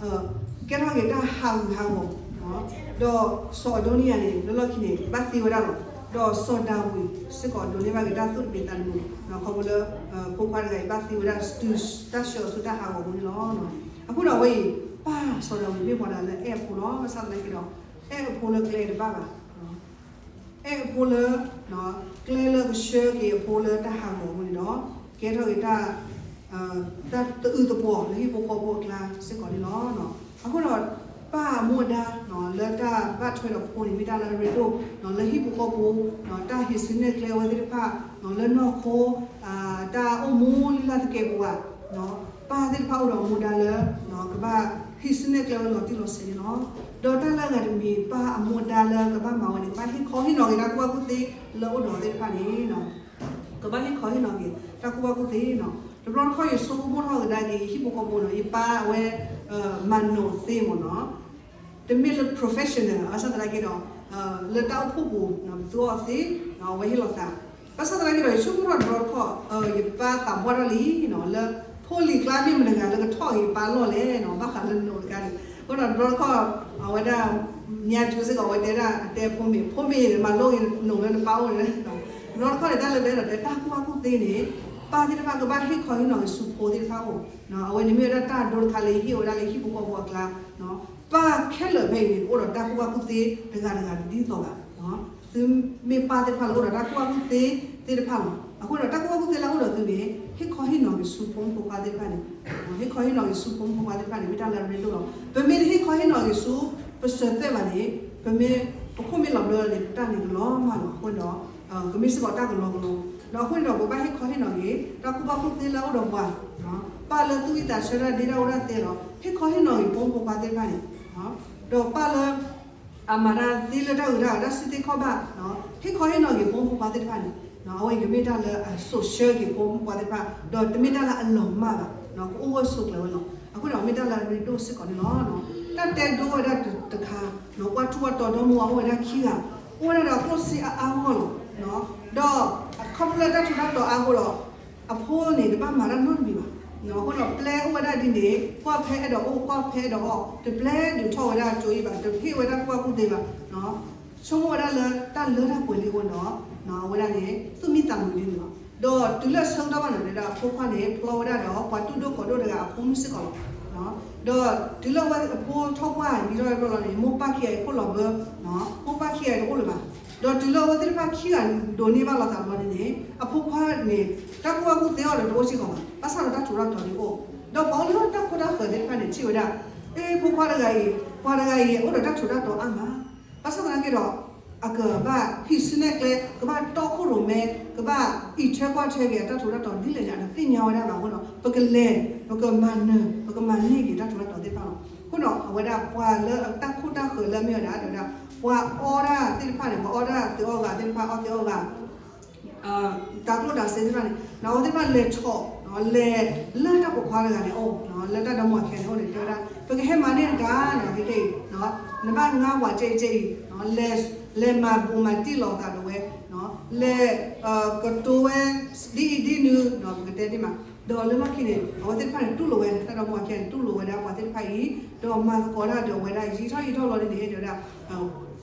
ကဲထီၣ်က့ၤတၢ်ဟးဂူာ်ဟးဂီၤ, ဒီးစီၤအဒိနံယၤန့ၣ် လၢလီၢ်ခံန့ၣ် ဘၣ်သံဝဲဒၣ်လီၤ. ဒီးစီၤဒၤဝံးစ့ၢ်ကီးဒိးန့ၢ်ဘၣ်က့ၤတၢ်သူၣ်တမံသးတမုာ် ခီဖျိလၢ ဖိခွါတဂၤအံၤဘၣ်သံဝဲဒၣ် တၢ်ဆှၢအီၤဆူတၢ်ဟးဂီၤအပူၤန့ၣ်လီၤ. အဃိဒီးအဝဲအံၤ ပၢ်စီၤဒၤဝံးမ့ၢ်ပှၤတဂၤလၢအဲၣ်အဖိလီၤ. ဘၣ်ဆၣ်သနာ်က့ဒီး အဲၣ်အဖိလၢကျဲတဘၣ်ဘၣ် အဲၣ်အဖိလၢ ကျဲလၢကဆှၢက့ၤအဖိလၢတၢ်ဟးဂီၤအပူၤန့ၣ်ဒီး ကဲထီၣ်က့ၤတၢ် တၢ်တအုးသပှီၤလၢဟံၣ်ဖိဃီဖိအကျါစ့ၢ်ကီးန့ၣ်လီၤ. အဃိဒီး ပၢ်အမူအဒါ လၢတၢ်ဘၣ်ထွဲဒီးဖိန့ၣ် မ့ၢ်တၢ်လၢအရ့ဒိၣ် လၢဟံၣ်ဖိဃီဖိ တၢ်ဟံးစုနဲၣ်ကျဲဝဲသ့ၣ်တဖၣ် လၢနီၢ်ခိ တၢ်အိၣ်မူလံလၢ်သကဲးပဝး ပၢ်သ့ၣ်တဖၣ်အိၣ်ဒီးမူဒါလၢ ကဘၣ်ဟံးစုနဲၣ်ကျဲဝဲလီၤတံၢ်လီၤဆဲးန့ၣ်လီၤ. ဒီးတၢ်လၢအဂၤတမံၤ ပၢ်အမူဒါလၢကဘၣ်မၤဝဲန့ၣ် ကဘၣ်ဟ့ၣ်ခီဟ့ၣ်နီၤက့ၤတၢ်ကူၣ်ဘၣ်ကူၣ်သ့လၢအအိၣ်ဒီးအီၤသ့ၣ်တဖၣ်န့ၣ် ကဘၣ်ဟ့ၣ်ခီဟ့ၣ်နီၤက့ၤ တၢ်ကူၣ်ဘၣ်ကူၣ်သ့နီၤ. တဘျီတခီၣ်ယဆိကမိၣ်ထီၣ်ကဒါက့ၤ ယဟံၣ်ဖိဃီဖိနီၤ ယပၢ်အဝဲ မၤနီၣ်သ့မ့ၢ်နီၤ တမ့ၢ်လၢ professional ဘၣ်ဆၣ်သနာ်က့ဒီး လၢတၢ်အိၣ်ဖှိၣ်ပူၤ ပသူအီၤသ့ အဝဲဟ့ၣ်လီၤသး. ဘၣ်ဆၣ်သနာ်က့ဒီး ယဆိကမိၣ်ထီၣ်တဘျီတခီၣ် ယပၢ်သးပှၢ်ထီၣ်လံနီၤ လၢဖိလံၤကျါမ့ၢ်မတဂၤလၢကထီၣ်က့ၤယပၢ်လီၢ်လဲၣ်နီၤ ဘၣ်ဃးလၢနီၣ်တခါန့ၣ် အဃိဒီးတဘျီတခီၣ် အဝဲဒၣ် ညါကၠူစ့ၢ်ကီး အဝဲတဲဒၣ်အတဲဖိမ့ၢ် ဖိမ့ၢ်န့ၣ် မၤလိက့ၤနီၣ်လၢနပၢ်အိၣ်န့ၣ် တဘျီတခီၣ်န့ၣ် တၢ်လၢပအဲၣ်ဒိးတဲတၢ်ကူၣ်ဘၣ်ကူၣ်သ့န့ၣ် ပၢ်သ့ၣ်တဖၣ်ကဘၣ်ဟ့ၣ်ခီဟ့ၣ်နီၤက့ၤဆူဖိသ့ၣ်တဖၣ်အအိၣ် အဝဲန့ၣ်မ့ၢ်ဝဲဒၣ်တၢ်ဒိတခါလၢယဟ့ၣ်ဝဲဒၣ်လၢဟံၣ်ဖိဃီဖိအကျါ ပၢ်ခဲလၢာ်ဖဲအံၤန့ၣ် ကအိၣ်ဒီးတၢ်ကူၣ်ဘၣ်ကူၣ်သ့တဂၤတဂၤတဒ်သိးဘၣ်. သုမ့ၢ်ပၢ်သ့ၣ်တဖၣ်လၢအိၣ်ဒီးတၢ်ကူၣ်ဘၣ်ကူၣ်သ့သ့ၣ်တဖၣ်လီၤ. အဃိဒီးတၢ်ကူၣ်ဘၣ်ကူၣ်သ့လၢအအိၣ်ဒီးသုန့ၣ် ဟ့ၣ်ခီဟ့ၣ်နီၤက့ၤဆူဖိမုၣ်ဖိခွါသ့ၣ်တဖၣ်န့ၣ် ဟ့ၣ်ခီဟ့ၣ်နီၤက့ၤဆူဖိမုၣ်ဖိခွါသ့ၣ်တဖၣ်န့ၣ် မ့ၢ်တၢ်လၢအရ့ဒိၣ်လီၤ. ပမ့ၢ်တဟ့ၣ်ခီဟ့ၣ်နီၤက့ၤဆူ ပစၢၤသွဲၣ်ဘၣ်န့ၣ် ပမ့ၢ် ပခိၣ်မ့ၢ်လီၤဘျၢလီၤန့ၣ် ပတၢ်န့ၣ်ကလီၤမၢ်လီၤ. အဃိဒီး ကမ့ၢ်စ့ၢ်ကီးတၢ်ကလီကလီ ဒီးအဃိန့ၣ်ဒီး ပဘၣ်ဟ့ၣ်ခီဟ့ၣ်နီၤက့ၤ တၢ်ကူၣ်ဘၣ်ကူၣ်သ့လၢအအိၣ်ဒီးပှၤ ပၢ်လၢသူၣ်ဝံၣ်သးဆၢတၢ်ဒ့တၢ်အိၣ်တၢ်သဲဒီး ဟ့ၣ်ခီဟ့ၣ်နီၤက့ၤဖိမုၣ်ဖိခွါသ့ၣ်တဖၣ်န့ၣ် ဒီးပၢ်လၢ အမၤတၢ်သ့လၢတၢ်အုးတၢ်အၢတၢ်စံၣ်သ့ၣ်ခီၣ်ဘၣ် ဟ့ၣ်ခီဟ့ၣ်နီၤက့ၤဖိမုၣ်ဖိခွါသ့ၣ်တဖၣ်န့ၣ် အဝဲအံၤကမ့ၢ်တၢ်လၢအစိာ်ဆှၢက့ၤဖိမုၣ်ဖိခွါသ့ၣ်တဖၣ် ဒီးတမ့ၢ်တၢ်လၢအလီၤမၢ်ဘၣ် ကအိၣ်ဂၢၢ်ဆိးကျၢၤဝဲလီၤ. အဃိဒီးမ့ၢ်တၢ်လၢအရ့ဒိၣ်စ့ၢ်ကီးန့ၣ်လီၤ. တၢ်တဲဒိဝဲဒၣ်တခါ, ပှၤထူးပှၤတီၤဒီမါဝၤအိၣ်ဝဲဒၣ်ခံဂၤ, အိၣ်ဝဲဒၣ်ဒီးကျိၣ်စ့အါအါဂီၢ်ဂီၢ်လီၤ. ဒီးအခီဖျိလၢတၢ်ထူးတၢ်တီၤအါအဃိဒီး အဖိန့ၣ် တဘၣ်မၤတၢ်နီတမံၤဘၣ်. အဃိဒီးပျဲအိၣ်ဝဲဒၣ်ဒ်န့ၣ် ကွၢ်ဖဲအဲၣ်ဒိးအိၣ် ကွၢ်ဖဲအဲၣ်ဒိးအီၣ်, တပျဲဒုးထီၣ်ဝဲဒၣ်ကၠိအံၤဘၣ်, တဟ့ၣ်ဝဲဒၣ်ကူၣ်ဘၣ်ကူၣ်သ့ဘၣ်. ဆိကမိၣ်ဝဲဒၣ်လၢတၢ်လၢတၢ်ပှဲၤလံအဃိဒီး အဝဲဒၣ်န့ၣ် သူၣ်မံသးမုာ်ဒ်န့ၣ်လီၤ. ဒီးတုၤလၢအဆၢကတီၢ်ဘၣ်န့ၣ် တဲဝဲဒၣ်အဖိခွါန့ၣ် ဖျီဝဲဒၣ်ဒီးပှၤတူၢ်ဒိၣ်ကီၤဒိၣ်တဂၤအဖိမုၣ်စ့ၢ်ကီးလီၤ. ဒီးတုၤလၢအဝဲအဖိထီၣ်ပှၢ်ယံာ်ထီၣ်ဝဲဘျီလီၤန့ၣ် မိၢ်ပၢ်ခံဂၤအံၤခိၣ်လီၤဘၢ, မိၢ်ပၢ်ခံဂၤအံၤတအိၣ်လၢၤဘၣ်. ဒီးတုၤလၢအဝဲသ့ၣ်တဖၣ်ခံဂၤဒိးန့ၢ်ဘၣ်လိာ်သးဘျီန့ၣ်န့ၣ် အဖိခွါန့ၣ် တၢ်ကူၣ်ဘၣ်ကူၣ်သ့အီၤဒီးတအိၣ်စ့ၢ်ကီးဘၣ်, ဘၣ်ဆၣ်ဒီးတၢ်ထူးတၢ်တီၤန့ၣ်အိၣ်, ဒီးပှၤအိၣ်လၢတၢ်ခိတၢ်ဃၢၤသ့ၣ်တဖၣ်န့ၣ် ထံၣ်ဝဲဒၣ်, အ့ ဖိခွါတဂၤအံၤ ပှၤတဂၤအံၤ အိၣ်ဒီးတၢ်ထူးတၢ်တီၤအါမး, ဘၣ်ဆၣ်သနာ်က့ဒီး အကဘၣ်ဟံးစုနဲၣ်ကျဲ ကဘၣ်တီခိၣ်ရိၣ်မဲ ကဘၣ်အံးထွဲကွၢ်ထွဲက့ၤအတၢ်ထူးတၢ်တီၤဒ်လဲၣ်န့ၣ် အတသ့ၣ်ညါဝဲဒၣ်ဘၣ်အဃိဒီး ပကလဲၤ ပကမၤနၢၤ ပကမၤန့ၢ်က့ၤတၢ်ထူးတၢ်တီၤသ့ၣ်တဖၣ်လီၤ. အဃိဒီးအဝဲဒၣ်ပှၤလၢအတၢ်ခိတၢ်ဃၢၤလၢအမ့ၢ်ဝဲဒၣ် တဲဝဲဒၣ် ပှၤအီတၢ်သ့ၣ်တဖၣ်န့ၣ် ပှၤအီတၢ်သ့အီၣ်ဂၤသ့ၣ်တဖၣ် အီၣ်သ့အီၣ်ဂၤ တၢ်ကျိၣ်တၢ်စ့သ့ၣ်တဖၣ်န့ၣ် အဝဲသ့ၣ်တဖၣ်လဲၤထီၣ် လဲၤလၢတၢ်ပိာ်ခွါတဂၤန့ၣ်အိၣ် လၢတၢ်ဒီမါဝၤခံဂၤန့ၣ်အိၣ်န့ၣ် တဲဝဲဒၣ် ပကဟဲမၤန့ၢ်တၢ်နီၤ ခဲခဲအံၤ နဘၣ်ငါပှၤကဲအံၤကဲအံၤ လဲၤမၤဘူးမၤတံၢ်လိာ်သးဒီးဝဲ လဲၤကတိၤဝဲ ဒ်အံၤဒ်နုၤ ပကတဲဒ်မး ဒီးလၢလီၢ်ခံန့ၣ် အဝဲသ့ၣ်တဖၣ်န့ၣ်တူၢ်လိာ်ဝဲ တၢ်ဒီမါဝၤခံဂၤန့ၣ် တူၢ်လိာ်ဝဲဒၣ်ပှၤသ့ၣ်တဖၣ်အံၤ ဒီးမၤသကိးတၢ်ဒီးအဝဲဒၣ် ယံာ်ထီၣ်ယံာ်ထီၣ်လီၤဒ်န့ၣ် တဲဝဲဒၣ်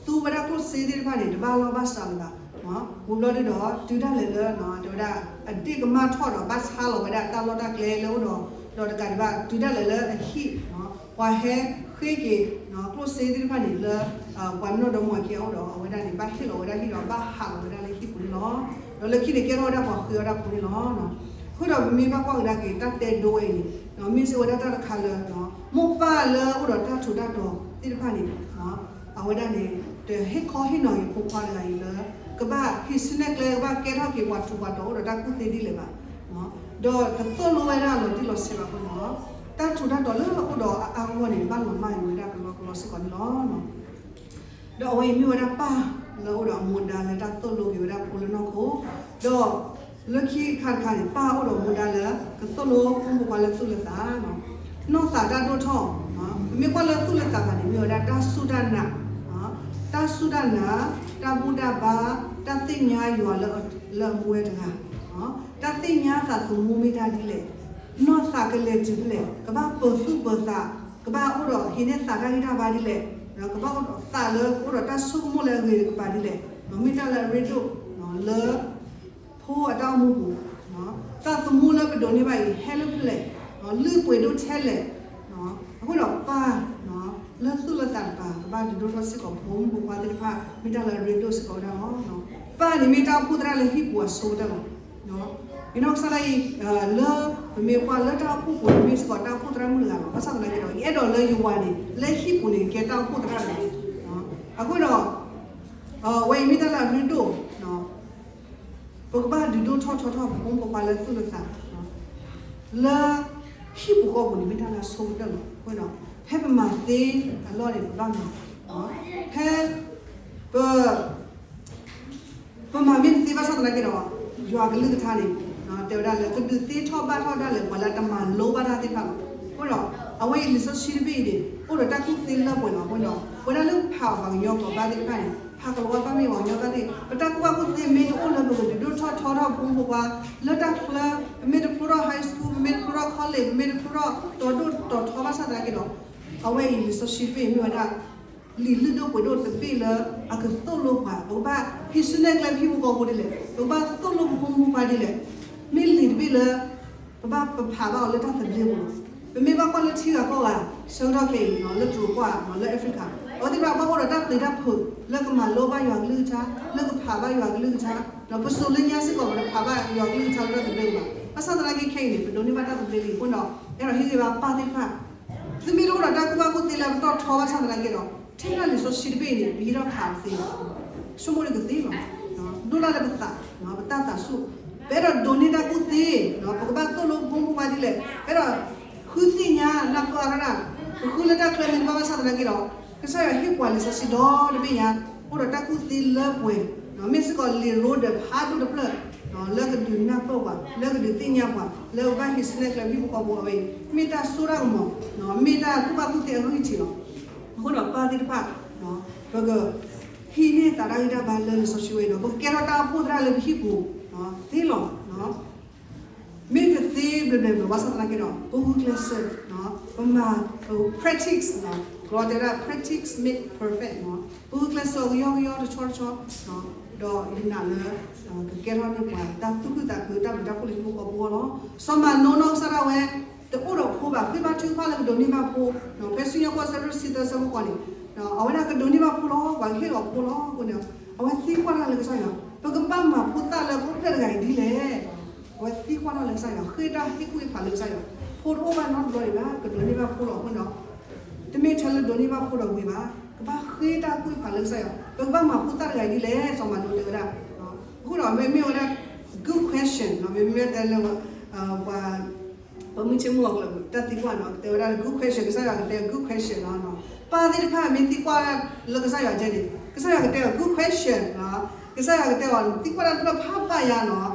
သူဝဲဒၣ်ကျိၣ်စ့သ့ၣ်တဖၣ်န့ၣ် တဘၣ်လီၢ်ဘၣ်စးလၢၤဘၣ် ဝံၤဘျီဒုဒီး တုၤဒၣ်လဲာ်လၢ တဲဝဲဒၣ် အဒ့ၣ်ကမၣ်ထီၣ်ဒီးဘၣ်ဆါလီၤဝဲဒၣ်တၢ်လီၢ်တၢ်ကျဲလၢအအိၣ်ဒီး ဒီးတကးဒံးဘၣ် တုၤဒၣ်လဲာ်လၢအဟံၣ် ပှၤဟဲဃ့က့ၤ ကျိၣ်စ့သ့ၣ်တဖၣ်န့ၣ်လၢ ပှၤနီၢ်ဒီမါဝၤခံဂၤအအိၣ်ဒီး အဝဲဒၣ်န့ၣ် ဘၣ်ဟ့ၣ်လီၤဝဲဒၣ်ဟံၣ်ဒီးဘၣ်ဟးလီၤဝဲဒၣ်လၢဟံၣ်ပူၤန့ၣ်လီၤ. ဒီးလၢခံန့ၣ်ကဲထီၣ်ဝဲဒၣ်ပှၤဃ့အီၣ်တၢ်ဖိန့ၣ်လီၤ. အဃိဒီးပမ့ၢ်ဘၣ်ကွၢ်ကဒါက့ၤ တၢ်တဲဒိဝဲအံၤန့ၣ် မ့ၢ်စ့ၢ်ဝဲဒၣ်တၢ်တခါလၢ မိၢ်ပၢ်လၢအအိၣ်ဒီးတၢ်ထူးတၢ်တီၤသ့ၣ်တဖၣ်န့ၣ် အဝဲဒၣ်န့ၣ် တဟ့ၣ်ခီဟ့ၣ်နီၤက့ၤဖိခွါတဂၤအံၤလၢ ကဘၣ်ဟံးစုနဲၣ်ကျဲ ကဘၣ်ကဲထီၣ်က့ၤပှၤထူးပှၤတီၤအိၣ်ဒီးတၢ်ကူၣ်သ့ဒ်လဲၣ်ဘၣ် ဒီးတသိၣ်လိဝဲဒၣ်လီၤတံၢ်လီၤဆဲးဘၣ်အဃိန့ၣ်လီၤ. တၢ်ထူးတၢ်တီၤလၢအအိၣ်ဒီးအါအါဂီၢ်ဂီၢ်န့ၣ် ဘၣ်လီၤမၢ်က့ၤဝဲဒၣ်ကလီကလီစ့ၢ်ကီးန့ၣ်လီၤ. ဒီးအဝဲအံၤမ့ၢ်ဝဲဒၣ်ပၢ်လၢအအိၣ်ဒီးအမူဒါလၢတၢ်သိၣ်လိက့ၤဝဲဒၣ်ဖိလၢနီၢ်ခိ, ဒီးလၢခံခါတခါန့ၣ် ပၢ်အိၣ်ဒီးမူဒါလၢ ကသိၣ်လိဖိမုၣ်ဖိခွါလၢသူၣ်လၢသး, နီၢ်သးတၢ်ဒိၣ်ထီၣ်, ပမ့ၢ်ကွၢ်လၢသူၣ်လၢသးဘၣ်န့ၣ် မ့ၢ်ဝဲဒၣ်တၢ်စူၢ်တၢ်နာ်, တၢ်စူၢ်တၢ်နာ်, တၢ်ဘူၣ်တၢ်ဘါ, တၢ်သ့ၣ်ညါယွၤလၢအမူဝဲတဂၤ, တၢ်သ့ၣ်ညါသးသမူမ့ၢ်တၢ်ဒ်လဲၣ်, နီၢ်သးကလဲၤတုၤဖဲလဲၣ်, ကဘၣ်ပၢၤသူၣ်ပၢၤသး, ကဘၣ်အိၣ်ဒီးဟံးန့ၢ်သးတၢ်ဂံၢ်တၢ်ဘါဒ်လဲၣ်, ကဘၣ်အိၣ်ဒီးသးလၢအိၣ်ဒီးတၢ်ဆိကမိၣ်လၢအဂ့ၤတကပၤဒ်လဲၣ်, မ့ၢ်တၢ်လၢအရ့ဒိၣ်လၢ ဖိအတၢ်အိၣ်မူပူၤ, သးသမူလၢပဒိးန့ၢ်ဘၣ်အံၤ ဟဲလၢဖဲလဲၣ်, လုၢ်ပှ့ၤဒိၣ်ထဲလဲၣ်, အဃိဒီးပၢ် လၢသူၣ်လၢသးတကပၤ ကဘၣ်ဒုးဒိၣ်ထီၣ်စ့ၢ်ကီးဖိမုၣ်ဖိခွါသ့ၣ်တဖၣ် မ့ၢ်တၢ်လၢအရ့ဒိၣ်စ့ၢ်ကီးဝဲဒၣ်လီၤ. ပၢ်န့ၣ်မ့ၢ်တၢ်အိၣ်ဖှိၣ်သရၣ်လၢဟံၣ်ပူၤအဆိကတၢၢ်လီၤ. ယနီၢ်ကစၢ်ဒၣ်အံၤ လၢပမ့ၢ်ကွၢ်လၢတၢ်အိၣ်ဖှိၣ်ပူၤန့ၣ် မ့ၢ်စ့ၢ်ကီးတၢ်အိၣ်ဖှိၣ်သရၣ်မုၣ်တဂၤလီၤ. ဘၣ်ဆၣ်သနာ်က့ဒီး ယအဲၣ်ဒိးလၢယဝၤန့ၣ် လၢဟံၣ်ပူၤန့ၣ် ကဲတၢ်အိၣ်ဖှိၣ်သရၣ်တဂၤ, အဃိဒီး အဝဲအံၤမ့ၢ်တၢ်လၢအရ့ဒိၣ် ပကဘၣ်ဒုးဒိၣ်ထီၣ်ထီထီၣ်ဖိမုၣ်ဖိခွါလၢသူၣ်လၢသး လၢဟံၣ်ပူၤဃီပူၤန့ၣ် မ့ၢ်တၢ်လၢအဆိကတၢၢ်လီၤ. အဃိဒီး ဖဲပမၤသ့အလီၢ်န့ၣ် ပဘၣ်မၤ, ဖဲပ ပမၤမ့ၢ်တသ့ဘၣ်ဆၣ်သနာ်က့ဒီး ယွၤကလုၢ်ကထါန့ၣ် တဲဝဲဒၣ်လၢ ကဒုးသ့ထီၣ်ဘၣ်ထီၣ်ဒၣ်လဲာ် ပှၤလၢတမၤလိဘၣ်တၢ်သ့ၣ်တဖၣ်လီၤ. အဃိဒီး အဝဲအံၤလံာ်စီဆှံတဘ့ၣ်အံၤန့ၣ် အိၣ်ဒီးတၢ်ကူၣ်သ့လၢပှဲၤလီၤ. အဃိဒီး ပဝဲဒၣ်လၢဖးအီၤပှၤကညီကိးဂၤသ့ၣ်တဖၣ်န့ၣ် ဖးကလီၤဝါဘၣ်မ့ၢ်ပှၤကညီဘၣ်သ့ၣ် ပတၢ်ကူၣ်ဘၣ်ကူၣ်သ့မ့ၢ်တအိၣ်လၢပကဒုးဒိၣ်ထီၣ်ထီထီၣ်ဖိမုၣ်ဖိခွါ လၢတၢ်ချၢ ပမ့ၢ်တဖျိထီၣ် high school ပမ့ၢ်တဖျိထီၣ် college ပမ့ၢ်တဖျိထီၣ်တီၤဒိၣ်တီၤထီဘၣ်ဆၣ်သနာ်က့ဒီး အဝဲအံၤလံာ်စီဆှံတဘ့ၣ်မ့ၢ်ဝဲဒၣ် လံာ်လုၢ်ဒိၣ်ပှ့ၤဒိၣ်တဘ့ၣ်လၢအကသိၣ်လိပှၤ, ပကဘၣ်ဟံးစုနဲၣ်ကျဲပဟံၣ်ဖိဃီဖိဒ်လဲၣ်, ပကဘၣ်သိၣ်လိပဖိမုၣ်ဖိခွါဒ်လဲၣ်, မ့ၢ်လံာ်တဘ့ၣ်လၢ ပဘၣ်ပဖးဘၣ်အီၤလၢတၢ်သဘျ့ပူၤလီၤ. ပမ့ၢ်ဘၣ်ကွၢ်လၢထံဂၤကီၢ်ဂၤ ဆၢကတီၢ်ခဲအံၤ လၢတရူးပှၢ် လၢ Africa အဝဲသ့ၣ်တဖၣ်ဘၣ်အိၣ်ဒီးတၢ်ပျံၤတၢ်ဖုး လၢကမၤလိဘၣ်ယွၤကလုၢ်ကထါ လၢကဖးဘၣ်ယွၤကလုၢ်ကထါ, ဒီးပစိၤလၢညါစ့ၢ်ကီး ပတဖးဘၣ်ယွၤကလုၢ်ကထါလၢတၢ်သဘျ့ပူၤဘၣ်. ဘၣ်ဆၣ်သနာ်က့ခဲအံၤန့ၣ် ပဒိးန့ၢ်ဘၣ်တၢ်သဘျ့လံအဃိဒီး အဲၣ်ဒိးဟ့ၣ်ဂံၢ်ဘါပၢ်သ့ၣ်တဖၣ် သုမ့ၢ်တအိၣ်ဒီးတၢ်ကူၣ်ဘၣ်ကူၣ်သ့လၢပတီၢ်ထီဘၣ်ဆၣ်သနာ်က့ဒီး ထဲဒၣ်လံာ်စီဆှံတဘ့ၣ်အံၤန့ၣ် ပဟံးထီၣ်ဖးတသ့ဘၣ်. ဆိကမိၣ်ဒ်ကသ့လီၤ. ဒိၣ်လၢ်လၢပသး ပတၢ်သးဆူၣ် ပအဲၣ်ဒိးဒိးန့ၢ်တၢ်ကူၣ်သ့ ပကဘၣ်သိၣ်လိပဖိမုၣ်ဖိခွါဒ်လဲၣ် ပအဲၣ်ဒိးဃုသ့ၣ်ညါနၢ်ပၢၢ်အါထီၣ်ဒၣ် ပဃုလၢတၢ်ချၢမ့ၢ်တဘၣ်ဘၣ်ဆၣ်သနာ်က့ဒီး ကစၢ်ယွၤဟ့ၣ်ပှၤလံာ်စီဆှံဒီတဘ့ၣ်ညါ အိၣ်ဒီးတၢ်ကူၣ်သ့လၢပှဲၤ မ့ၢ်စ့ၢ်ကီးလံာ်ရိဒၢးဖးဒိၣ်တဖျၢၣ် လၢကဒုးနၢ်ပၢၢ်ပှၤ လၢကဒုးသ့ၣ်ညါပှၤ လၢပဘၣ်ဟံးစုနဲၣ်ကျဲပဟံၣ်ဖိဃီဖိအဝဲအံၤ မ့ၢ်တၢ်စိတၢ်ကမီၤ မ့ၢ်တၢ်ကူၣ်ဘၣ်ကူၣ်သ့အဂံၢ်ထံးလီၤ. အဃိဒီးပၢ်သ့ၣ်တဖၣ် ပကဟံးန့ၢ်သးတၢ်ဂံၢ်တၢ်ဘါလၢလံာ်စီဆှံဝဲဒီး ပကကဲထီၣ်တၢ်အိၣ်ဖှိၣ်သရၣ်လၢပဟံၣ်ပူၤသ့လီၤ. မ့ၢ်တသ့ဘျီဘျီဘၣ်ဆၣ်သနာ်က့ဒီး ပဂုာ်ကျဲးစၢး, ပမၤ practice, ကီးတဲဝဲဒၣ် practice make perfect, ပဂုာ်ကျဲးစၢးကယီကယီတဆီတဆီ, ဒီးယနာ်လၢ ကကဲထီၣ်န့ၢ်ပှၤတၢ်သူၣ်ခုသးခု တၢ်ဘျုးတၢ်ဖှိၣ်လၢဟံၣ်ဖိဃီဖိအဂီၢ်လီၤ. စီၤမၤနိနီၢ်ကစၢ်ဒၣ်ဝဲ တအိၣ်ဒီးဖိဘၣ်, ဃ့ဘါထုကဖၣ်လၢကဒိးန့ၢ်ဘၣ်ဖိ, ဖဲစံၣ်ညီၣ်ကွီၢ်ဆၢဒိၣ်တဆံသၢဆၢဖိဃီန့ၣ်, အဝဲဒၣ်ကဒိးန့ၢ်ဘၣ်ဖိလီၤ, ပှၤကဟ့ၣ်လီၤဖိလီၤ. အဃိန့ၣ် အဝဲသံကွၢ်တၢ်လၢကစၢ်ယွၤ, ပကဘၣ်မၤဖိသၣ်လၢပအိၣ်ဖျဲၣ်တဂၤအံၤဒ်လဲၣ်. အဝဲသံကွၢ်တၢ်လၢကစၢ်ယွၤ, ဃ့တၢ်ဟ့ၣ်ကူၣ်ဟ့ၣ်ဖးလၢကစၢ်ယွၤ, ဖိတအိၣ်ဘၣ်နီတဘျီဒံးဘၣ်, ကဒိးန့ၢ်ဘၣ်ဖိလီၤ. အဃိန့ၣ် တမ့ၢ်ထဲလၢဒိးန့ၢ်ဘၣ်ဖိဒီးဝံၤဘၣ်, ကဘၣ်ဃ့တၢ်ကူၣ်ဟ့ၣ်ဖးလၢကစၢ်ယွၤ, ပကဘၣ်မၤဖိသၣ်တဂၤအံၤဒ်လဲၣ်, စီၤမၤနိတဲဝဲဒၣ်. အဃိဒီးမ့မ့ၢ်ဝဲဒၣ် good question, မ့မ့ၢ်တဲလၢ ပှၤ ပမုၢ်ဆ့ၣ်မုၢ်ဂီၤကျၢၤ တၢ်သံကွၢ်နီၤ ကတဲဝဲဒၣ်လၢ good question, ကစၢ်ယွၤကတဲ good question နီၤ. ပၢ်သ့ၣ်တဖၣ်မ့ၢ်သံကွၢ်လၢကစၢ်ယွၤကဲန့ၣ် ကစၢ်ယွၤကတဲအီၤ good question နီၤ. ကစၢ်ယွၤကတဲအီၤ နသံကွၢ်တၢ်တဖၣ်ဖးဘၣ်ယၤနီၤ.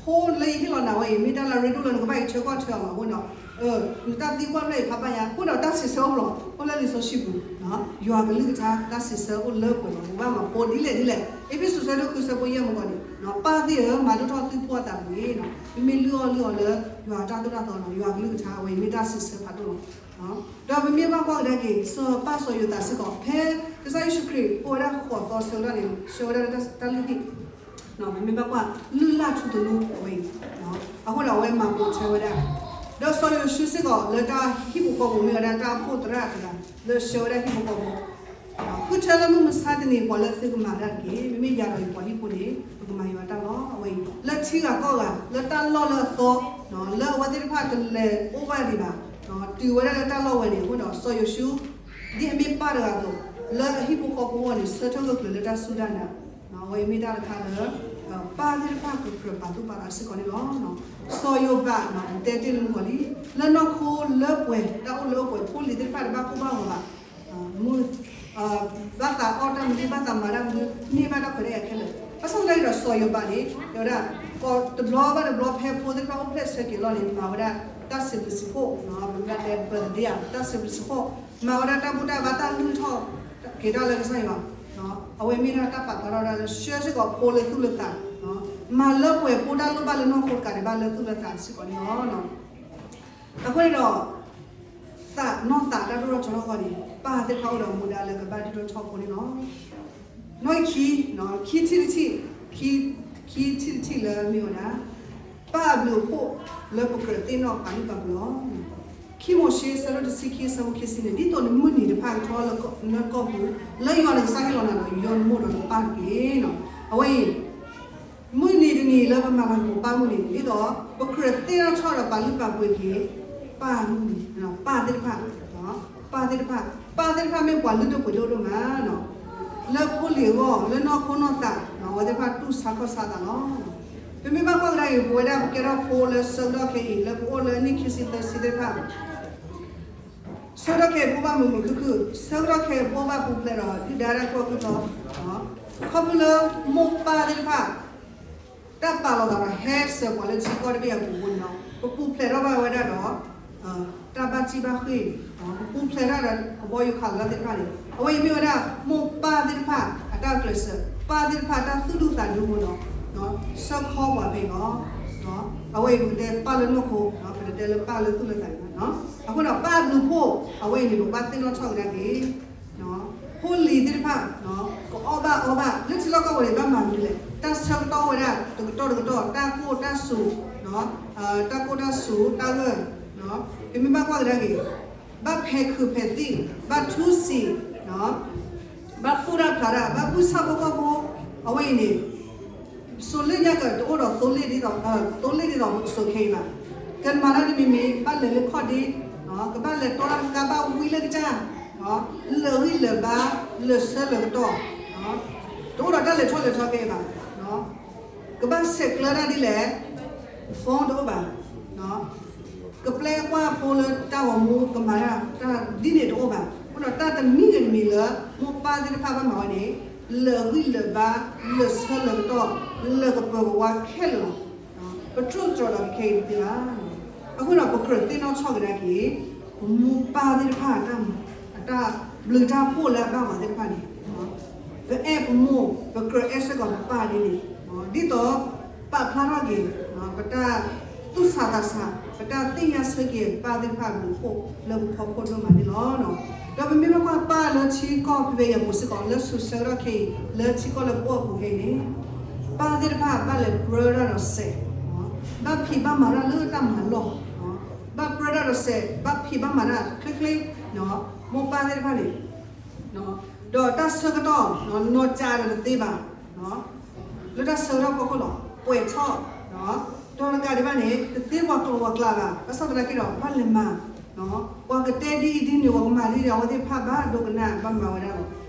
ဖိလၢယဟ့ၣ်လီၤနၤဝဲအံၤ မ့ၢ်တၢ်လၢအရ့ဒိၣ်လၢနကဘၣ်အံးထွဲကွၢ်ထွဲအီၤလီၤ. အဃိဒီး နတၢ်သံကွၢ်ဖျၢၣ်အံၤဖးဘၣ်ယၤ, အဃိဒီးတၢ်စံးဆၢအိၣ်လီၤ, အိၣ်လၢလံာ်စီဆှံပူၤ, ယွၤကလုၢ်ကထါတၢ်စံးဆၢအိၣ်လၢပှဲၤလီၤ. ပကဘၣ်မၤဖိဒ်လဲၣ်ဒ်လဲၣ်, အ့းဖ့းစူးဆၢဒိၣ်ဃုဆၢဖိယဲၢ်မူကီၢ်န့ၣ်, ပၢ်သ့ၣ်ဧၢ, မၤဒိၣ်ထီၣ်သုဖိအသးတဂ့ၤ, ပမ့ၢ်လုၢ်အီၣ်လုၢ်အီလၢယွၤတၢ်သိၣ်တၢ်သီနီၤ, ယွၤကလုၢ်ကထါအဝဲအံၤမ့ၢ်တၢ်စံးဆၢဖးဒိၣ်လီၤ. ဒီးပမ့ၢ်ဘၣ်ကွၢ်ကဒါက့ၤ စီၤပၢ်စီၤယိၤသးစ့ၢ်ကီး ဖဲကစၢ်ယ့ၣ်ၡူးခရံာ်အိၣ်ဝဲဒၣ်ဃိးသီဆၢကတီၢ်န့ၣ် ဆှၢဝဲဒၣ်လၢတၢ်လုၢ်ဟံၣ် ပမ့ၢ်ဘၣ်ကွၢ် လုၢ်လၢ်ထူသနူအဝဲအံၤ, အဃိဒီးအဝဲမၤပိာ်ထွဲဝဲဒၣ်, ဒီးစီၤယိၤၡူစ့ၢ်ကီး လၢတၢ်ဟံၣ်ဖိဃီဖိမ့ၢ်ဝဲဒၣ်တၢ်အိၣ်ဖှိၣ်သရၣ်တဂၤ လၢဆှၢဝဲဒၣ်ဟံၣ်ဖိဃီဖိ, ဃုထၢလၢမုၢ်မဆါတနံၤ ပှၤလၢသုကမၤတၢ်တက့ၢ်. မ့မ့ၢ်ယၤဒီးယပှၤဟံၣ်ဖိန့ၣ် ပကမၤယွၤတၢ်လီၤ. အဝဲအံၤ လၢထံဂၤကီၢ်ဂၤ လၢတၢ်လီၢ်လၢအသီ, လၢအဝဲသ့ၣ်တဖၣ်တလဲၤအိၣ်ဘၣ်ဒံးဘၣ်, တုၤဝဲဒၣ်လၢတၢ်လီၢ်ဝဲန့ၣ် အဃိဒီးစီၤယိၤၡူ ဒ်အမ့ၢ်ပၢ်တဂၤအသိး လၢအဟံၣ်ဖိဃီဖိအဂီၢ်န့ၣ် ဆၢထၢၣ်ဂၢၢ်ကျၢၤလၢတၢ်စူၢ်တၢ်နာ်, အဝဲအံၤမ့ၢ်တၢ်တခါလၢ ပၢ်သ့ၣ်တဖၣ်ကကြၢးပာ်သူၣ်ပာ်သးစ့ၢ်ကီးန့ၣ်လီၤ. စီၤယိၤဘး တဲတ့ၢ်လၢမုၢ်ဂီၤလံ, လၢနီၢ်ခိလၢပှဲၤ တၢ်အိၣ်လၢအိၣ်ပှဲၤ ဖိလံၤသ့ၣ်တဖၣ်တဘၣ်ကိၢ်ဘၣ်ဂီၤဘၣ်, မုၢ် ဘၣ်သးအီၣ်တၢ်မနုၤ ဘၣ်သးမၤတၢ်မနုၤ န့ၢ်ဘၣ်တၢ်ခွဲးတၢ်ယာ်ခဲလၢာ်. ဘၣ်ဆၣ်သနာ်က့ဒီး စီၤယိၤဘးန့ၣ် တဲဝဲဒၣ် ကိးတဘျီဘၣ်တဘျီ ဖဲဖိသ့ၣ်တဖၣ်အိၣ်ဖျဲၣ်ဆၢက့ၤအလီၢ်န့ၣ် မၤဝဲဒၣ်တၢ်စံးဘျုးစံးဖှိၣ်, ပမ့ၢ်တဲ birthday ဧါ, တၢ်စံးဘျုးစံးဖှိၣ်, မၤဝဲဒၣ်တၢ်ဘူၣ်တၢ်ဘါ တၢ်လုၢ်ထီၣ်က့ၤတၢ်လၢကစၢ်ယွၤ, အဝဲမ့ၢ်ဒၣ်တၢ်ပာ်ဖျါထီၣ်ဝဲဒၣ်လၢဆှၢစ့ၢ်ကီးဖိလၢသူၣ်လၢသး, မၤလၢပှဲၤဖိတၢ်လိၣ်ဘၣ်လၢနီၢ်ခိတကးဒံးဘၣ်လၢသူၣ်လၢသးစ့ၢ်ကီးန့ၣ်လီၤ. အဃိန့ၣ်ဒီး သးနီၢ်သးတၢ်ဒိၣ်ထီၣ်ထီထီၣ်ဃီန့ၣ် ပၢ်သ့ၣ်တဖၣ်အိၣ်ဒီးမူဒါလၢကဘၣ်ဒိၣ်ထီၣ်ထီထီၣ်ဖိန့ၣ်လီၤ. နီၢ်ခံ, ခံထံၣ်တထံၣ်, ခံထံၣ်တထံၣ်လၢမ့ၢ်ဝဲဒၣ် ပၢ်အဘျုးအဖှိၣ်လၢပကြၢးသ့ၣ်နီၣ်ပာ်လုၢ်ပာ်ပှ့ၤအီၤ, ခံမိၤၡ့ ဆၢဒိၣ်တဆံခံ ဆၢဖိခံဆံန့ၣ် ဒ်သိးနမုၢ်နံၤတဖၣ်ကထီလၢကီၢ်ပူၤ လၢယွၤနကစၢ်ဟ့ၣ်လီၤနၤဒီး ယွၤနမိၢ်ဒီးနပၢ်တက့ၢ်. အဝဲအံၤ မုၢ်နံၤတနံၤလၢပမၤလၤကပီၤပၢ်မုၢ်နံၤန့ၣ် ဒ်သိးပကြၢးသ့ၣ်နီၣ်ထီၣ်ဒီးပာ်လုၢ်ပာ်ပှ့ၤက့ၤ ပၢ်မုၢ်နံၤ, ပၢ်သ့ၣ်တဖၣ်, ပၢ်သ့ၣ်တဖၣ်, ပၢ်သ့ၣ်တဖၣ်မ့ၢ်ပှၤလုၢ်ဒိၣ်ပှ့ၤဒိၣ်ဒိၣ်မး, လၢဖိလံၤအဂီၢ် လၢနီၢ်ခိနီၢ်သး အဝဲသ့ၣ်တဖၣ်တူၢ်ဆါခီၣ်ဆါသးလီၤ. ပမ့ၢ်ဘၣ်ကွၢ်ကဒါအံၤ ပဝဲဒၣ်ပကဲထီၣ်ဖိလၢဆၢကတီၢ်ခဲအံၤ လၢပအိၣ်လၢအနံၣ်ခံဆံသၢဆံသ့ၣ်တဖၣ် ဆၢကတီၢ်ခဲအံၤ ပအိၣ်ဘၣ်မုာ်မုာ်ခုၣ်ခုၣ်, ဆၢကတီၢ်ခဲအံၤ ပအိၣ်ဘၣ်ပူၤဖျဲးဒီး ဒုၣ်ဒါတၢ်ကူၣ်အီၣ်ကူၣ်သီ, ခီဖျိလၢမိၢ်ပၢ်သ့ၣ်တဖၣ် တၢ်ပာ်လီၤသးဒီးဟဲစၢၤပှၤလၢထံကီၢ်တဘ့ၣ်အပူၤအဃိန့ၣ်လီၤ. ပပူၤဖျဲးထီၣ်ဘၣ်ဝဲဒၣ်ဒီး တၢ်ဘၣ်တံၢ်ဘၣ်ဃ့ၢ်, ပပူၤဖျဲးထီၣ်ဒီးကဘီယူၤခးလီၤသ့ၣ်တဖၣ်န့ၣ် အဝဲအံၤမ့ၢ်ဝဲဒၣ် မိၢ်ပၢ်သ့ၣ်တဖၣ်အတၢ်ကျဲးစၢး, ပၢ်သ့ၣ်တဖၣ်တၢ်သူၣ်ဒူသးဒူအဃိဒီး ဆၢခီပှၤဖဲအံၤလီၤ. အဝဲအံၤပကတဲပၢ်လၢနီၢ်ခိ, ပတတဲလၢပၢ်လၢသူၣ်လၢသးန့ၣ်ဘၣ်. အဃိဒီးပၢ်အဘျုးအဖှိၣ် အဝဲအံၤန့ၣ် ပဘၣ်သ့ၣ်နီၣ်ထီၣ်ကဒါက့ၤ ဖိလံၤသ့ၣ်တဖၣ် ကအီၣ်ဘၣ်အီဘၣ် လၢထံလီၢ်ကီၢ်ပူၤန့ၣ် ဘၣ်မၤမနုၤလဲၣ်, တၢ်ဆၢကတီၢ်ဝဲဒၣ် တကတီၢ်တကတီၢ် တၢ်ကိၢ်တၢ်စူၤ, တၢ်ကိၢ်တၢ်စူၤ တၢ်ဂၢၢ်, ပမ့ၢ်ဘၣ်ကွၢ်ကဒါက့ၤ ဘၣ်ဖဲးခုးဖဲးသံၣ်, ဘၣ်ထူစံာ်, ဘၣ်သူၣ်တၢ်ဖျးတၢ်, ဘၣ်ဘုၣ်ဆၣ်ဖိကီၢ်ဖိ, အဝဲအံၤန့ၣ် စိၤလ့ၣ်ညါကတအိၣ်ဒီးသိလ့ၣ်ဒ်သိး, သိလ့ၣ်ဒ်သိးစိၤခဲအံၤဘၣ်. ကမၤတၢ်တမံၤမံၤ ဘၣ်လဲၤလၢခီၣ်ဒ့, ကဘၣ်လဲၤတီတၢ်ကါ ဘၣ်ဝံလၢကစၢ်, လၢာ်ဂံၢ်လၢာ်ဘါ, လၢာ်ဆၢလၢာ်ကတီၢ်, တအိၣ်ဒီးတၢ်လဲၤထီၣ်လဲၤထီခဲအံၤဘၣ်. ကဘၣ်ဆဲးကျၢတၢ်ဒ်လဲၣ်, phone တအိၣ်ဘၣ်, ကပျဲကွၢ်ဖိလၢတၢ်ဂီၤမူ ကမၤတၢ် တၢ်ဒ်န့ၣ်တအိၣ်ဘၣ်. အဃိဒီးတၢ်တမံၤဂ့ၤတမံၤလၢ မိၢ်ပၢ်သ့ၣ်တဖၣ်ဘၣ်မၤဝဲန့ၣ် လၢာ်ဂံၢ်လၢာ်ဘါ, လၢာ်ဆၢလၢာ်ကတီၢ်, လၢာ်ကပၢၤကဝါခဲလၢာ်လီၤ. ပတြူၢ်တြီၤဒီးခဲအံၤတသ့ဘၣ်. အဃိဒီးပကြၢးသ့ၣ်နီၣ်ထီၣ်ကဒါက့ၤ ပမိၢ်ပၢ်သ့ၣ်တဖၣ်အတၢ် ဘျုးတၢ်ဖှိၣ်လၢအဘၣ်ပှၤသ့ၣ်တဖၣ်န့ၣ်, ပအဲၣ်ပမိၢ် ပကြၢးအဲၣ်စ့ၢ်ကီးပပၢ်ဒ်န့ၣ်, ဒ်သိးပာ်ဖျါထီၣ်က့ၤ ပတၢ်သူၣ်ဆးသးဆး ပတၢ်သ့ၣ်ညါဆၢက့ၤပၢ်သ့ၣ်တဖၣ်အဘျုးအဖှိၣ်လၢပဖီခိၣ်ဒိၣ်မးန့ၣ်လီၤ. ဒီးပမ့ၢ်ဘၣ်ကွၢ်ပၢ်လၢထံကီၢ်ဖဲဖဲအံၤအပူၤစ့ၢ်ကီး လၢဆူးဆၢကတီၢ်ခဲအံၤ လၢထံကီၢ်လၢပအိၣ်အပူၤခဲအံၤန့ၣ်, ပၢ်သ့ၣ်တဖၣ်ဘၣ်လဲၤပြၢတၢ်ဒီးစဲး, ဘၣ်ဖံးဘၣ်မၤတၢ်လၢတၢ်မၤလီၢ်, ဘၣ်ပြၢတၢ်ဒီးစဲး ဘၣ်ဖံးဘၣ်မၤတၢ်ချ့ချ့, မိၢ်ပၢ်သ့ၣ်တဖၣ်န့ၣ် ဒီးတၢ်ဆၢကတီၢ် နီၢ်ကၠးဒီးတသ့ဘၣ်, လၢတၢ်ဆၢကတီၢ်ဖီခိၣ်လီၤ ပှဲၤထီၣ်, ဒီးတကးဒံးဘၣ်န့ၣ် တသ့ပှၤကျိၤပှၤကျဲဘၣ် ဘၣ်ဆၣ်သနာ်က့ဒီး ဘၣ်လဲၤမၤ, ပှၤကတဲဒ်အံၤဒ်န့ၣ် ပှၤကမၤဒ်န့ၣ် အဝဲသ့ၣ်တဖၣ်ဘၣ်ဒိကနၣ် ဘၣ်မၤဝဲဒၣ်လီၤ.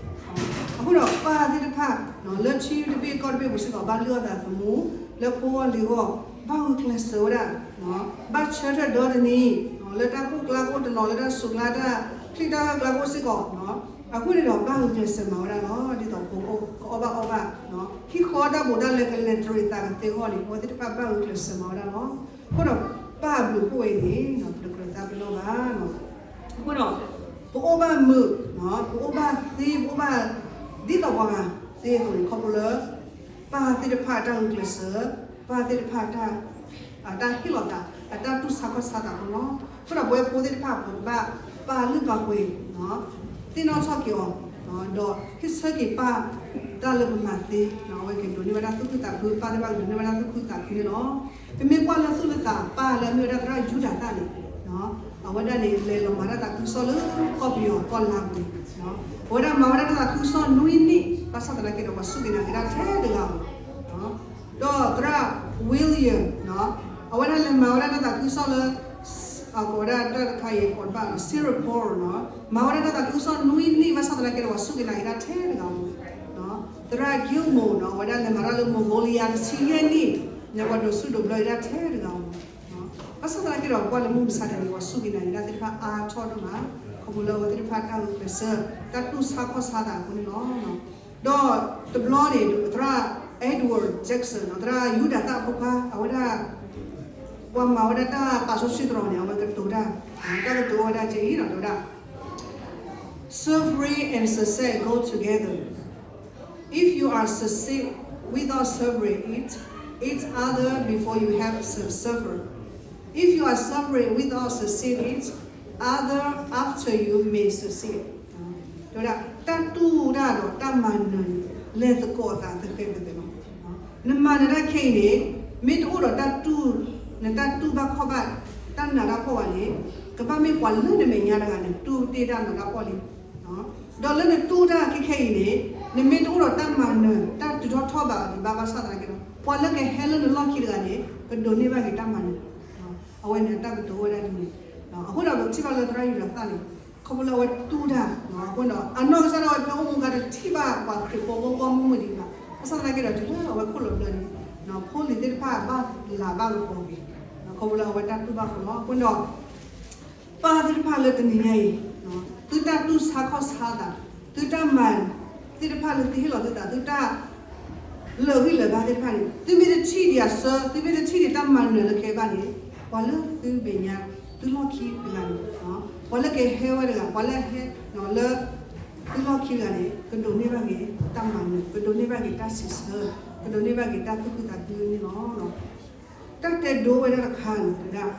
အဃိဒီးပၢ်သ့ၣ်တဖၣ် လၢထံတဘ့ၣ်ကီၢ်တဘ့ၣ်ပူၤစ့ၢ်ကီး ဘၣ်လုၢ်အီၣ်သးသမူ လၢဖိဂီၢ်လံၤဂီၢ် ဘၣ်ဂုာ်ကျဲးစၢးဝဲဒၣ်, ဘၣ်ဆၢထၢၣ်ဒီတနံၤ လၢတၢ်ကိၢ်ကျါကိၢ်တနီၤ လၢတၢ်စူးကျါတၢ်ချံၣ်တၢ်ဂၢၢ်ကျါကိၢ်စ့ၢ်ကီး, အဃိန့ၣ်ဒီး ဘၣ်ဂုာ်ကျဲးစၢးမၤဝဲဒၣ်လီၤ. ဒ်သိးပကအီၣ်ဘၣ်အီဘၣ်, ဟံၣ်ဃီတၢ်ဘူးတၢ်လဲကလဲၤတရံးသးကသ့အဂီၢ်န့ၣ် အဝဲသ့ၣ်တဖၣ်ဘၣ်ဂုာ်ကျဲးစၢးမၤဝဲဒၣ်လီၤ. အဃိဒီး ပၢ်အဘျုးဖှိၣ်ဝဲအံၤန့ၣ် ပတကြၢးသးပ့ၤနီၣ်ဘၣ်. အဃိဒီး ပအိၣ်ဘၣ်မုာ်, ပအိၣ်ဘၣ်သ့ ပအိၣ်ဘၣ်ဒ်သိးပှၤဂၤသ့အသိးန့ၣ် ခီဖျိလၢ ပၢ်သ့ၣ်တဖၣ်အတၢ်ဂုာ်ကျဲးစၢး, ပၢ်သ့ၣ်တဖၣ် အတၢ်ဟ့ၣ်လီၤသး အတၢ်တူၢ်ဆါခီၣ်ဆါသးအဃိလီၤ. အဃိဒီးပဝဲဖိသ့ၣ်တဖၣ် ပကဘၣ်ပာ်လုၢ်ပာ်ပှ့ၤ, သ့ၣ်နီၣ်ထီၣ်က့ၤအီၤ, ဒီးဟ့ၣ်ဆၢက့ၤပၢ်တၢ်လၢပမၤသ့, အဝဲကဒိးန့ၢ်ဝဲဒၣ်သူၣ်ခုသးခု, ပၢ်သ့ၣ်တဖၣ်ကဒိးန့ၢ်ဝဲဒၣ်သူၣ်ခုသးခုန့ၣ်လီၤ. ပမ့ၢ်ကွၢ်လၢသူၣ်လၢသးပၢ်လၢအမ့ၢ်ဝဲဒၣ်သရၣ်ယူဒၤသၣ်န့ၣ်, အဝဲဒၣ်န့ၣ် လဲၤလီၤမၤတၢ်သးခုကစီၣ်လၢကီၢ်ပယီၤကီၢ်လါပူၤန့ၣ်, အဝဲဒၣ်မၤဝဲဒၣ်တၢ်သးခုကစီၣ်နွံနံၣ် ဘၣ်ဆၣ်သနာ်က့ဒီး ပှၤစူၢ်က့ၤနာ်က့ၤတၢ်ထဲတဂၤဧိၤ, ဒီးသရၣ် William အဝဲဒၣ်လဲၤမၤဝဲဒၣ်တၢ်သးခုကစီၣ်လၢ အကိးဝဲဒၣ်တၢ်တခါအံၤ ကိးတဘၣ် Singapore မၤဝဲဒၣ်တၢ်သးခုကစီၣ်နွံနံၣ် ဘၣ်ဆၣ်သနာ်က့ဒီး ပှၤစူၢ်က့ၤနာ်က့ၤတၢ်ထဲတဂၤဧိၤ, သရၣ် Gilmour အဝဲဒၣ်လဲၤမၤတၢ်လၢ Mongolia တဆံယဲၢ်နံၣ် န့ၣ်ပှၤဒိးဆူၣ်ဒိးဘျၢက့ၤတၢ်ထဲတဂၤဧိၤ, ဘၣ်ဆၣ်သနာ်က့ဒီး ပကွၢ်လၢမုၢ်မဆါတနံၤ ပှၤစူၢ်က့ၤနာ်က့ၤတၢ်သ့ၣ်တဖၣ်အါထီၣ်ဒိၣ်မး, ခီဖျိလၢအဝဲသ့ၣ်တဖၣ်တၢ်ဂုာ်ကျဲးစၢး တၢ်တူၢ်ဆါခီၣ်ဆါသးအဃိန့ၣ်လီၤ. ဒီးတဘျီန့ၣ် သရၣ် Edward Jackson သရၣ်ယူဒၤသၣ်အဖိခွါ အဝဲဒၣ် ပှၤမၤဝဲဒၣ်တၢ်ပာ်စီဆှံသရိာ်န့ၣ် အဝဲကတိၤတၢ်, တၢ်ကတိၤဝဲဒၣ်ကဲအံၤဒီး တဲဝဲဒၣ် Suffering and success go together. If you are succeed without suffering, it, each other before you have su- suffer. If you are suffering without succeed, each other after you may succeed. တဲဝဲဒၣ် တၢ်တူၢ်တၢ်ဒီးတၢ်မၤနၢၤန့ၣ် လဲၤသကိးအသးသဃဲးသဃဲးလီၤ. နမၤနၢၤတၢ်ခဲအံၤန့ၣ် မ့ၢ်တအိၣ်ဒီးတၢ်တူၢ်, နတၢ်တူၢ်ဘၣ်ခီၣ်ဘၣ် တၢ်နးတၢ်ဖှီၣ်ဘၣ်န့ၣ် ကဘၣ်မ့ၢ်ပှၤလၢနမဲာ်ညါတဂၤန့ၣ် တူၢ်တ့ၢ်တၢ်နးတၢ်ဖှီၣ်လံ. ဒီးလၢနတူၢ်တၢ်ခဲခဲအံၤန့ၣ် နမ့ၢ်တအိၣ်ဒီးတၢ်မၤနၢၤ တၢ်တုၤထီၣ်ထီၣ်ဘးအီၤဒံးဘၣ် ဘၣ်ဆၣ်သနာ်က့ဒီး ပှၤလၢကဟဲလၢနလီၢ်ခံတဂၤန့ၣ် ကဒိးန့ၢ်ဘၣ်က့ၤတၢ်မၤနၢၤ, အဝဲန့ၣ်တၢ်ကတိၤဝဲဒၣ်ဒ်န့ၣ်. အဃိဒီးပထံၣ်ဘၣ်လၢသရၣ်ယူဒၤသၣ်န့ၣ် ခီဖျိလၢအဝဲတူၢ်တၢ်အဃိဒီး အနီၢ်ကစၢ်ဒၣ်ဝဲဖဲအိၣ်မူအခါတထံၣ်ဘၣ်ပှၤခရံာ်ဖိဂီၢ်ဂီၢ်မုၢ်မုၢ်ဒံးဘၣ်, ဘၣ်ဆၣ်သနာ်က့ဒီး တုၤလၢအဝဲခိၣ်လီၤဘျၢန့ၣ် ဖိလံၤသ့ၣ်တဖၣ်ဘၣ်လၤဘၣ်ကပီၤက့ၤ ခီဖျိလၢအဝဲတၢ်တူၢ်ဘၣ်ဃိလီၤ. အဃိဒီး ပၢ်သ့ၣ်တဖၣ်လၢတနံၤညါအံၤ သုတၢ်တူၢ်ဆါခီၣ်ဆါသး, သုတၢ်မၤသ့ၣ်တဖၣ်လၢသုဟ့ၣ်လီၤသုသး သုတၢ်လၢာ်ဂံၢ်လၢာ်ဘါသ့ၣ်တဖၣ်န့ၣ် သုမ့ၢ်တထံၣ်ဒံးအဆၢ သုမ့ၢ်တထံၣ်ဒံးတၢ်မၤနၢၤလၢခဲအံၤဘၣ်န့ၣ် ပှၤလၢသုမဲာ်ညါ သုလီၢ်ခံတဂၤန့ၣ် ပှၤလၢကဟဲဝဲတဂၤ ပှၤလၢဟဲလၢ သုလီၢ်ခံတဂၤန့ၣ် ကဒိးန့ၢ်ဘၣ်က့ၤတၢ်မၤနၢၤ ကဒိးန့ၢ်ဘၣ်က့ၤတၢ်စံးဆၢ ကဒိးန့ၢ်ဘၣ်က့ၤတၢ်သူၣ်ခုသးခုန့ၣ်လီၤ. တၢ်တဲဒိဝဲဒၣ်တခါန့ၣ် တဲဒၣ်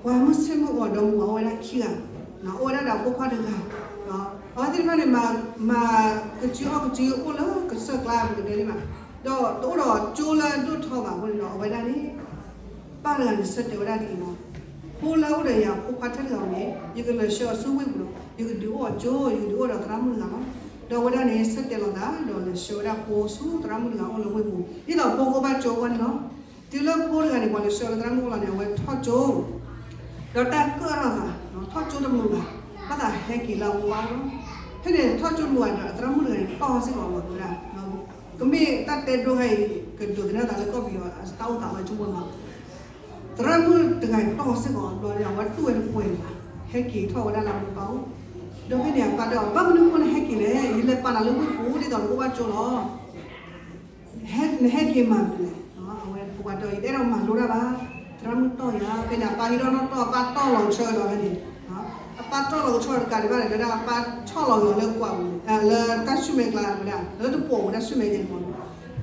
ပှၤမုၢ်ဆ့ၣ်မုၢ်ဂီၤဒီမါဝၤအိၣ်ဝဲဒၣ်ခံဂၤ, အိၣ်ဝဲဒၣ်ဒီးအဖိခွါတဂၤ, အဝဲသ့ၣ်တဖၣ်န့ၣ် မၤကစုအီၣ်ကစုအိၣ်လၢကစၢၢ်ကျါ ပကတဲန့ၣ်ဘၣ်, ဒီးတအိၣ်ဒီးကၠိလၢအဒိၣ်ထီဘၣ်အဃိန့ၣ်ဒီး အဝဲဒၣ်န့ၣ် ပၢ်တဂၤန့ၣ်ဆၢတဲာ်ဝဲဒၣ်ဒ်အံၤလီၤ. ဖိလၢအအိၣ်ဒီးယၤအဖိခွါထဲတဂၤန့ၣ် ယကလဲၤဆှၢအီၤဆူဝ့ၢ်ပူၤလီၤ. ယကဒုးအိၣ်အီၤကၠိ ယကဒုးအိၣ်ဒီးသရၣ်မုၣ်တဂၤလီၤ. ဒီးအဝဲဒၣ်န့ၣ် ဆၢတဲာ်လီၤသး ဒီးလဲၤဆှၢဝဲဒၣ်ဖိဆူသရၣ်မုၣ်တဂၤအိၣ်လၢဝ့ၢ်ပူၤ ဒ်သိးဖိကဘၣ်ကၠိအဂီၢ်န့ၣ်လီၤ. တုၤလၢဖိတဂၤန့ၣ် ပှၤလဲၤဆှၢလၢသရၣ်မုၣ်အိၣ်လီၤန့ၣ် အဝဲထီၣ်ကၠိ ဒီးတၢ်ကၢၣ်ထီၣ်သး ထီၣ်ကၠိတမုာ်ဘၣ်, ဘၣ်သးဟဲက့ၤလၢအမိၢ်ပၢ်အိၣ်လီၤ. ဖဲန့ၣ်ထီၣ်ကၠိတမုာ်ဘၣ်ဒီး သရၣ်မုၣ်တဂၤန့ၣ် တီၢ်စ့ၢ်ကီးအီၤဝဲဒၣ်, ကမ့ၢ်တၢ်တဲဒိဟဲအံၤ ကဒိးသန့ၤသးလၢကီၢ်ပယီၤအတၢ်အိၣ်သးဝဲဆိကမိၣ်လီၤ. သရၣ်မုၣ်တဂၤတီၢ်စ့ၢ်ကီးအီၤဘျီန့ၣ် အဝဲတူၢ်ဝဲတပှဲၤလၢၤဘၣ်, ဟဲက့ၤထီၣ်ဝဲဒၣ်လၢအမိၢ်ပၢ်အိၣ်, ဒီးဖဲန့ၣ်အပၢ်တဲအီၤ ဘၣ်မနုၤအဃိနဟဲက့ၤလဲၣ်, ယလဲၤပာ်နၤလၢဝ့ၢ်ပူၤဒ်သိးနကအိၣ်ဘၣ်ကၠိလီၤ. နဟဲက့ၤမၤမနုၤလဲၣ်. အဝဲဖိခွါတဲအီၤ ယတအဲၣ်ဒိးမၤလိတၢ်ဘၣ်, သရၣ်မုၣ်တီၢ်ယၤ, ဖဲန့ၣ်အပၢ်ဟံးထီၣ်နီၣ်တီၢ် အပၢ်တီၢ်လီၤဆၢကဒီးဖဲန့ၣ်, အ ပၢ်တီၢ်လီၤကဆီတကးဒံးဘၣ်န့ၣ် တဲဝဲဒၣ် ပၢ်ဆီၣ်လီၤက့ၤအီၤလၢကွၢ်ပူၤန့ၣ် လၢတၢ်ဆူၣ်မဲာ်ကျါဝဲဒၣ် လၢတပိာ်ပူၤတၢ်ဆူၣ်မဲာ်န့ၣ်မ့ၢ်နီၤ,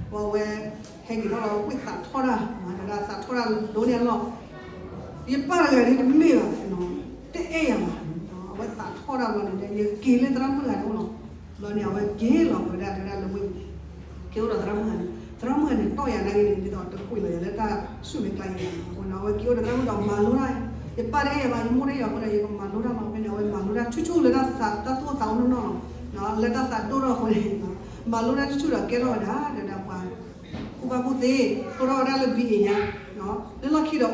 ဝဲ ဟဲက့ၤထီၣ်လီၤ ဝံသးထီၣ်တၢ် တဲဝဲဒၣ်သးထီၣ်တၢ်ဒိၣ်န့ၢ်အလီၢ်, ယပၢ်တဂၤန့ၣ်တမ့ၢ်ဘၣ်, တအဲၣ်ယၤဘၣ်, အဝဲသးထီၣ်တၢ်ဘျီန့ၣ် ယက့ၤလၢသရၣ်မုၣ်တဂၤန့ၣ်အိၣ်လီၤ, ဘျီန့ၣ် အဝဲက့ၤလီၤဝဲဒၣ် တဲဝဲဒၣ်လၢဝ့ၢ်ပူၤ က့ၤအိၣ်ဒီးသရၣ်မုၣ်တဂၤန့ၣ် သရၣ်မုၣ်တဂၤန့ၣ် တီၢ်ယၤနာ်က့န့ၣ် ဒ်သိးတကွံာ်လီၤယၤလၢတၢ်ဆူၣ်မဲာ်ကျါအံၤဘၣ်အဃိန့ၣ် အဝဲက့ၤအိၣ်ဒီးသရၣ်မုၣ်ဒီးမၤလိတၢ်, ယပၢ်တအဲၣ်ယၤဘၣ် ယမိၢ်တအဲၣ်ယၤအဃိဒီး ယကမၤလိတၢ်မး ဖဲန့ၣ် အဝဲမၤလိတၢ်ဆူၣ်ဆူၣ်လၢတၢ်သး တၢ်သူၣ်အိၣ်သးအိၣ်နီၢ်နီၢ်လီၤ, လၢတၢ်သးဒိၣ်ထီၣ်အဃိန့ၣ် မၤလိတၢ်ဆူၣ်ဆူၣ်ဒီးကဲထီၣ်ဝဲဒၣ် တဲဝဲဒၣ်ပှၤ ကူၣ်ဘၣ်ကူၣ်သ့ ဖျိထီၣ်ဝဲဒၣ်လၢ ဘံၣ်အ့ၣ် ညါ, လၢလီၢ်ခံဒီးအိၣ်စ့ၢ်ကီးဒီးအ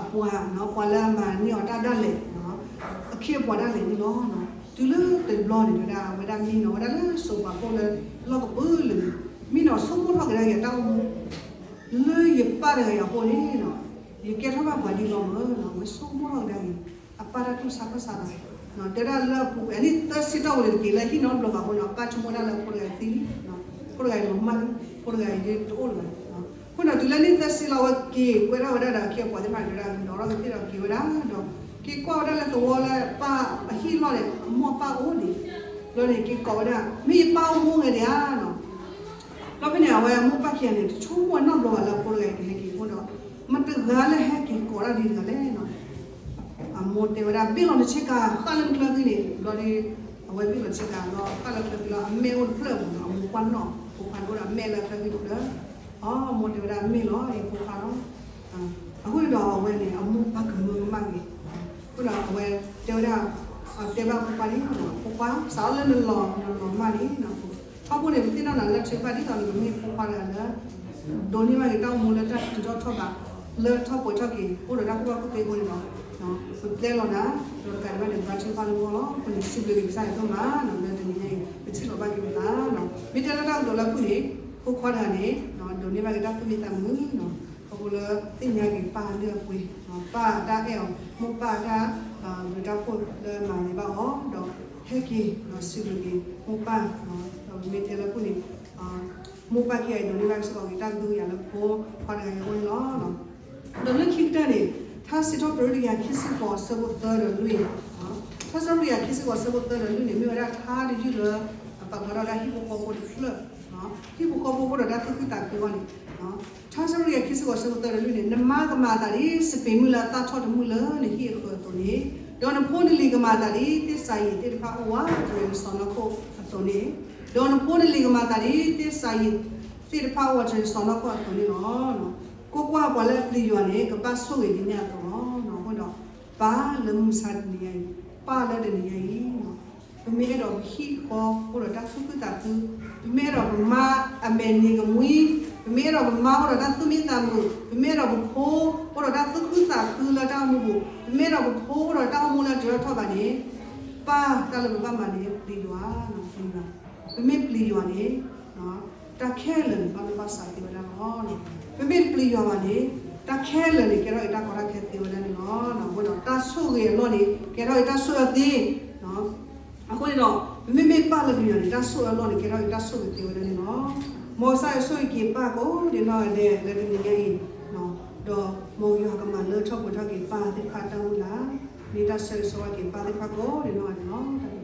ပှၤ ပှၤလၢအမၤန့ၢ်အီၤတၢ်ဒၣ်လဲာ် အခ့အပှၤဒၣ်လဲာ်န့ၣ်လီၤ. တုၤလၢတဘျီန့ၣ် တဲဝဲဒၣ် အဝဲဒၣ်မံနီၤဝဲဒၣ်လၢစိၤပၤကိၣ်လၢ လီၢ်ကပၢၤလၢ မံနီၤဆိကမိၣ်ထီၣ်ကဒါက့ၤအတၢ်အိၣ်မူ လၢယပၢ်တဂၤအံၤအဃိန့ၣ် ယကဲထီၣ်ဘၣ်ပှၤဒ်လီၤမၢ်, အဝဲဆိကမိၣ်ထီၣ်ကဒါက့ၤ အပၢ်တၢ်တူၢ်ဆါခီၣ်ဆါဘၣ်, တဲဒၣ်လၢအပူၤကွံာ် အနံၣ်သၢဆံတီၢ်ဝဲန့ၣ်တက့ၢ် လၢဟံၣ်နီတဘျီဘၣ်အဃိန့ၣ် အပၢ်ဆိကမိၣ်ဒၣ်လၢဖိတဂၤအံၤသံလံ, ဖိတဂၤအံၤလီၤမၢ်လံ, ဖိတဂၤအံၤဒ်တအိၣ်လၢၤဘၣ်, အဃိန့ၣ်တုၤလၢနံၣ်သၢဆံလီၤ အဝဲက့ၤကွဲထီၣ်ဝဲဒၣ်ဒီးအခ့အပှၤသ့ၣ်တဖၣ်န့ၣ် တဲဝဲဒၣ်ဒီးထီၣ်ကသ့ၣ်ဒီးက့ၤဝဲဒၣ်ဒီး က့ၤကွၢ်ဝဲဒၣ်လၢသဝီလၢပၢ်အဟံၣ်လီၢ်န့ၣ် အမိၢ်အပၢ်အိၣ်ဒံး, ဘျီန့ၣ်က့ၤကိးဝဲဒၣ် မ့ၢ်ယပၢ်အိၣ်မူဂဲၤဒံးဧါနီၤ, ဘျီဖဲန့ၣ် အဝဲအမိၢ်ပၢ်ခံဂၤန့ၣ် တဆိကမိၣ်နီတဘျီဘၣ်လၢအဖိတဂၤအံၤကဟဲက့ၤအဃိဒီး မတၤတဂၤလၢဟဲက့ၤကိးဒၣ်ဒ်တဂၤလဲၣ်နီၤ, အမိၢ်တဲဝဲဒၣ်ဘ့ၣ်လီၤနဆ့ကၤဃၣ်လၢနချၢဃံန့ၣ် ဘျီဒီး အဝဲဘ့ၣ်လီၤဆ့ကၤလီၤဃၣ်လၢချၢဃံလီၤ အမဲအိၣ်တဖျၢၣ်မးနီၤ အမိၢ်ကွၢ်နီၣ်ဖိခွါန့ၣ်အိၣ်ဒီးအမဲလၢချၢဃံတဖျၢၣ်, အမိၢ်တဲဝဲဒၣ်မ့ၢ်လီၤ ယဖိခွါလီၤ, အဃိန့ၣ်ဒီးအဝဲန့ၣ် အမိၢ်ပၢ်ကမၢကမၣ်က့ၤ, အဃိဒီးအဝဲတဲဝဲဒၣ် တဲဘၣ်ဖိခွါန့ၣ် ဖိခွါ စးထီၣ်လၢနလီၤနလီၤမၢ်န့ၣ် ထီဘိန့ၣ် ပသ့ၣ်နီၣ်နၤလၢထံကဖၣ်ဒ်သိးနကမ့ၢ်ဖိခွါတဂၤလၢ ဒိးန့ၢ်ဘၣ်က့ၤတၢ်အိၣ်မူလၢတၢ်ထုးထီၣ်ထီၣ်ဘး လၢထီၣ်ပှဲၤထီၣ်က့ၤ အိၣ်ဒီးတၢ်ကူၣ်ဘၣ်ကူၣ်သ့အဃိန့ၣ်ဒီး ပပျဲလီၤနၤ ဒီးတကးဒံးဘၣ်န့ၣ် ပဘါထုကဖၣ်လၢပဂီၢ်လီၤ. အဃိန့ၣ် စံးဘျုးက့ၤကစၢ်ယွၤဒိၣ်မး လၢတနံၤညါအံၤ ပထံၣ်လိာ်ဘၣ်က့ၤပသး, မ့ၢ်တဲလၢတၢ်ကတိၤလၢအပူၤန့ၣ် ဖိခွါတဂၤန့ၣ် ဒိးန့ၢ်ဘၣ်က့ၤတၢ်သူၣ်မံသးမုာ် ခီဖျိလၢသ့ၣ်ညါက့ၤပၢ်လၢအပှ့ၤ, ပၢ်တၢ်အဲၣ်အီၤ မိၢ်ပၢ်တၢ် ဘျုးတၢ်ဖှိၣ်လၢမၤန့ၢ်ဘၣ်အီၤ ဒီးဟဲက့ၤစံးဘျုးက့ၤမိၢ်ပၢ်, ဒီးမ့ၢ်တဲလၢအပူၤန့ၣ် မိၢ်ပၢ်ခံဂၤအံၤဒိးန့ၢ်ဘၣ်စ့ၢ်ကီးက့ၤတၢ်သူၣ်ယၤလၢဖိခွါတဂၤအံၤအဂီၢ်န့ၣ်လီၤ. ဒီးလၢခံကတၢၢ်န့ၣ် ထါစံးထီၣ်ပတြၢၤတကယၤခံဆံဃိး အဆၢဖိသၢဒီးလွံၢ်, ထါစံးထီၣ်ပတြၢၤတကယၤခံဆံဃိး အဆၢဖိသၢဒီးလွံၢ်န့ၣ် မ့ၢ်ဝဲဒၣ်ထါတယုၢ်လၢ အပာ်ဖျါထီၣ်ဝဲဒၣ်ဟံၣ်ဖိဃီဖိတဖျၢၣ်, ဟံၣ်ဖိဃီဖိအိၣ်ဒီးတၢ်သူၣ်ခုသးခုအဂီၢ်န့ၣ် ထါစံးထီၣ်ပတြၢၤတကယၤခံဆံဃိး အဆၢဖိသၢဒီးလွံၢ်န့ၣ် နမါကမၤအသးဒ်စပံးမုၢ်လၢအသၣ်ထီၣ်တမုၢ်လၢနဟံၣ်အဃၢၤအသိးန့ၣ်, ဒီးနဖိနလံၤကမၤအသးဒ်သ့ၣ်စၤယံးသ့ၣ်တဖၣ်အိၣ်ဝးတရံးနစီၢ်နီၤခိၣ်အသိးန့ၣ်, ဒီးနဖိနလံၤကမၤအသးဒ်သ့ၣ်စၤယံးသ့ၣ်တဖၣ်အိၣ်ဝးတရံးနစီၢ်နီၤခိၣ်အသိးန့ၣ်လီၤ. ကွၢ်ကွၢ်, ပှၤလၢအပျံၤယွၤန့ၣ် ကဘၣ်ဆိၣ်ဂ့ၤဒ်န့ၣ်အသိးလီၤ. အဃိဒီး ပၢ်လၢမုၢ်မဆါတနံၤညါအံၤ, ပၢ်လၢတနံၤညါအံၤ ပမ့ၢ်အဲၣ်ဒိးပဟံၣ်ဃီအိၣ်ဒီးတၢ်သူၣ်ခုသးခု, ပမ့ၢ်အဲၣ်ဒိးပမါအမဲာ်နံၤကမှံ, ပမ့ၢ်အဲၣ်ဒိးပမါအိၣ်ဒီးတၢ်သူၣ်မံသးမုာ်, ပမ့ၢ်အဲၣ်ဒိးပဖိအိၣ်ဒီးတၢ်သူၣ်ခုသးခုလၢတၢ်အိၣ်မူပူၤ, ပမ့ၢ်အဲၣ်ဒိးပဖိအိၣ်ဒီးတၢ်အိၣ်မူလၢအထုးထီၣ်ထီၣ်ဘးန့ၣ်, ပၢ်တၢ်လၢပဘၣ်မၤန့ၣ် ပျံၤယွၤ, ပျံၤယွၤ, ပမ့ၢ်ပျံၤယွၤန့ၣ် တၢ်ခဲလၢာ်န့ၣ် ဘၣ်လၢဘၣ်စးသ့ဝဲဒၣ်လီၤ. ပမ့ၢ်တပျံၤယွၤဘၣ်န့ၣ် တၢ်ခဲလၢာ်န့ၣ် ကဲထီၣ်က့ၤတၢ်ကီတၢ်ခဲသ့ဝဲဒၣ်န့ၣ်လီၤ. အဃိဒီးတၢ်ဆိၣ်ဂ့ၤအလီၢ်န့ၣ် ကဲထီၣ်က့ၤတၢ်ဆိၣ်အၢသ့, အဃိန့ၣ်ဒီး ပမ့မ့ၢ်ပၢ်လၢပျံၤယွၤန့ၣ် တၢ်ဆိၣ်အၢအလီၢ်န့ၣ် ကဲထီၣ်က့ၤတၢ်ဆိၣ်ဂ့ၤသ့ဝဲဒၣ်န့ၣ်လီၤ. မ်ကစၢ်ယွၤဆိၣ်ဂ့ၤက့ၤပၢ်ကိးဒံးနီၢ်ဂၤဒဲးလၢတနံၤညါအံၤ, ဒီးမ်ယွၤကမၤလၢထီၣ်ပှဲၤထီၣ်က့ၤပၢ်သ့ၣ်တဖၣ်တၢ်မုၢ်လၢ်, မ့ၢ်တၢ်ဆၢဂ့ၤဆၢဝါက့ၤပၢ်သ့ၣ်တဖၣ်ကိးဒံးနီၢ်ဂၤဒဲးလီၤ.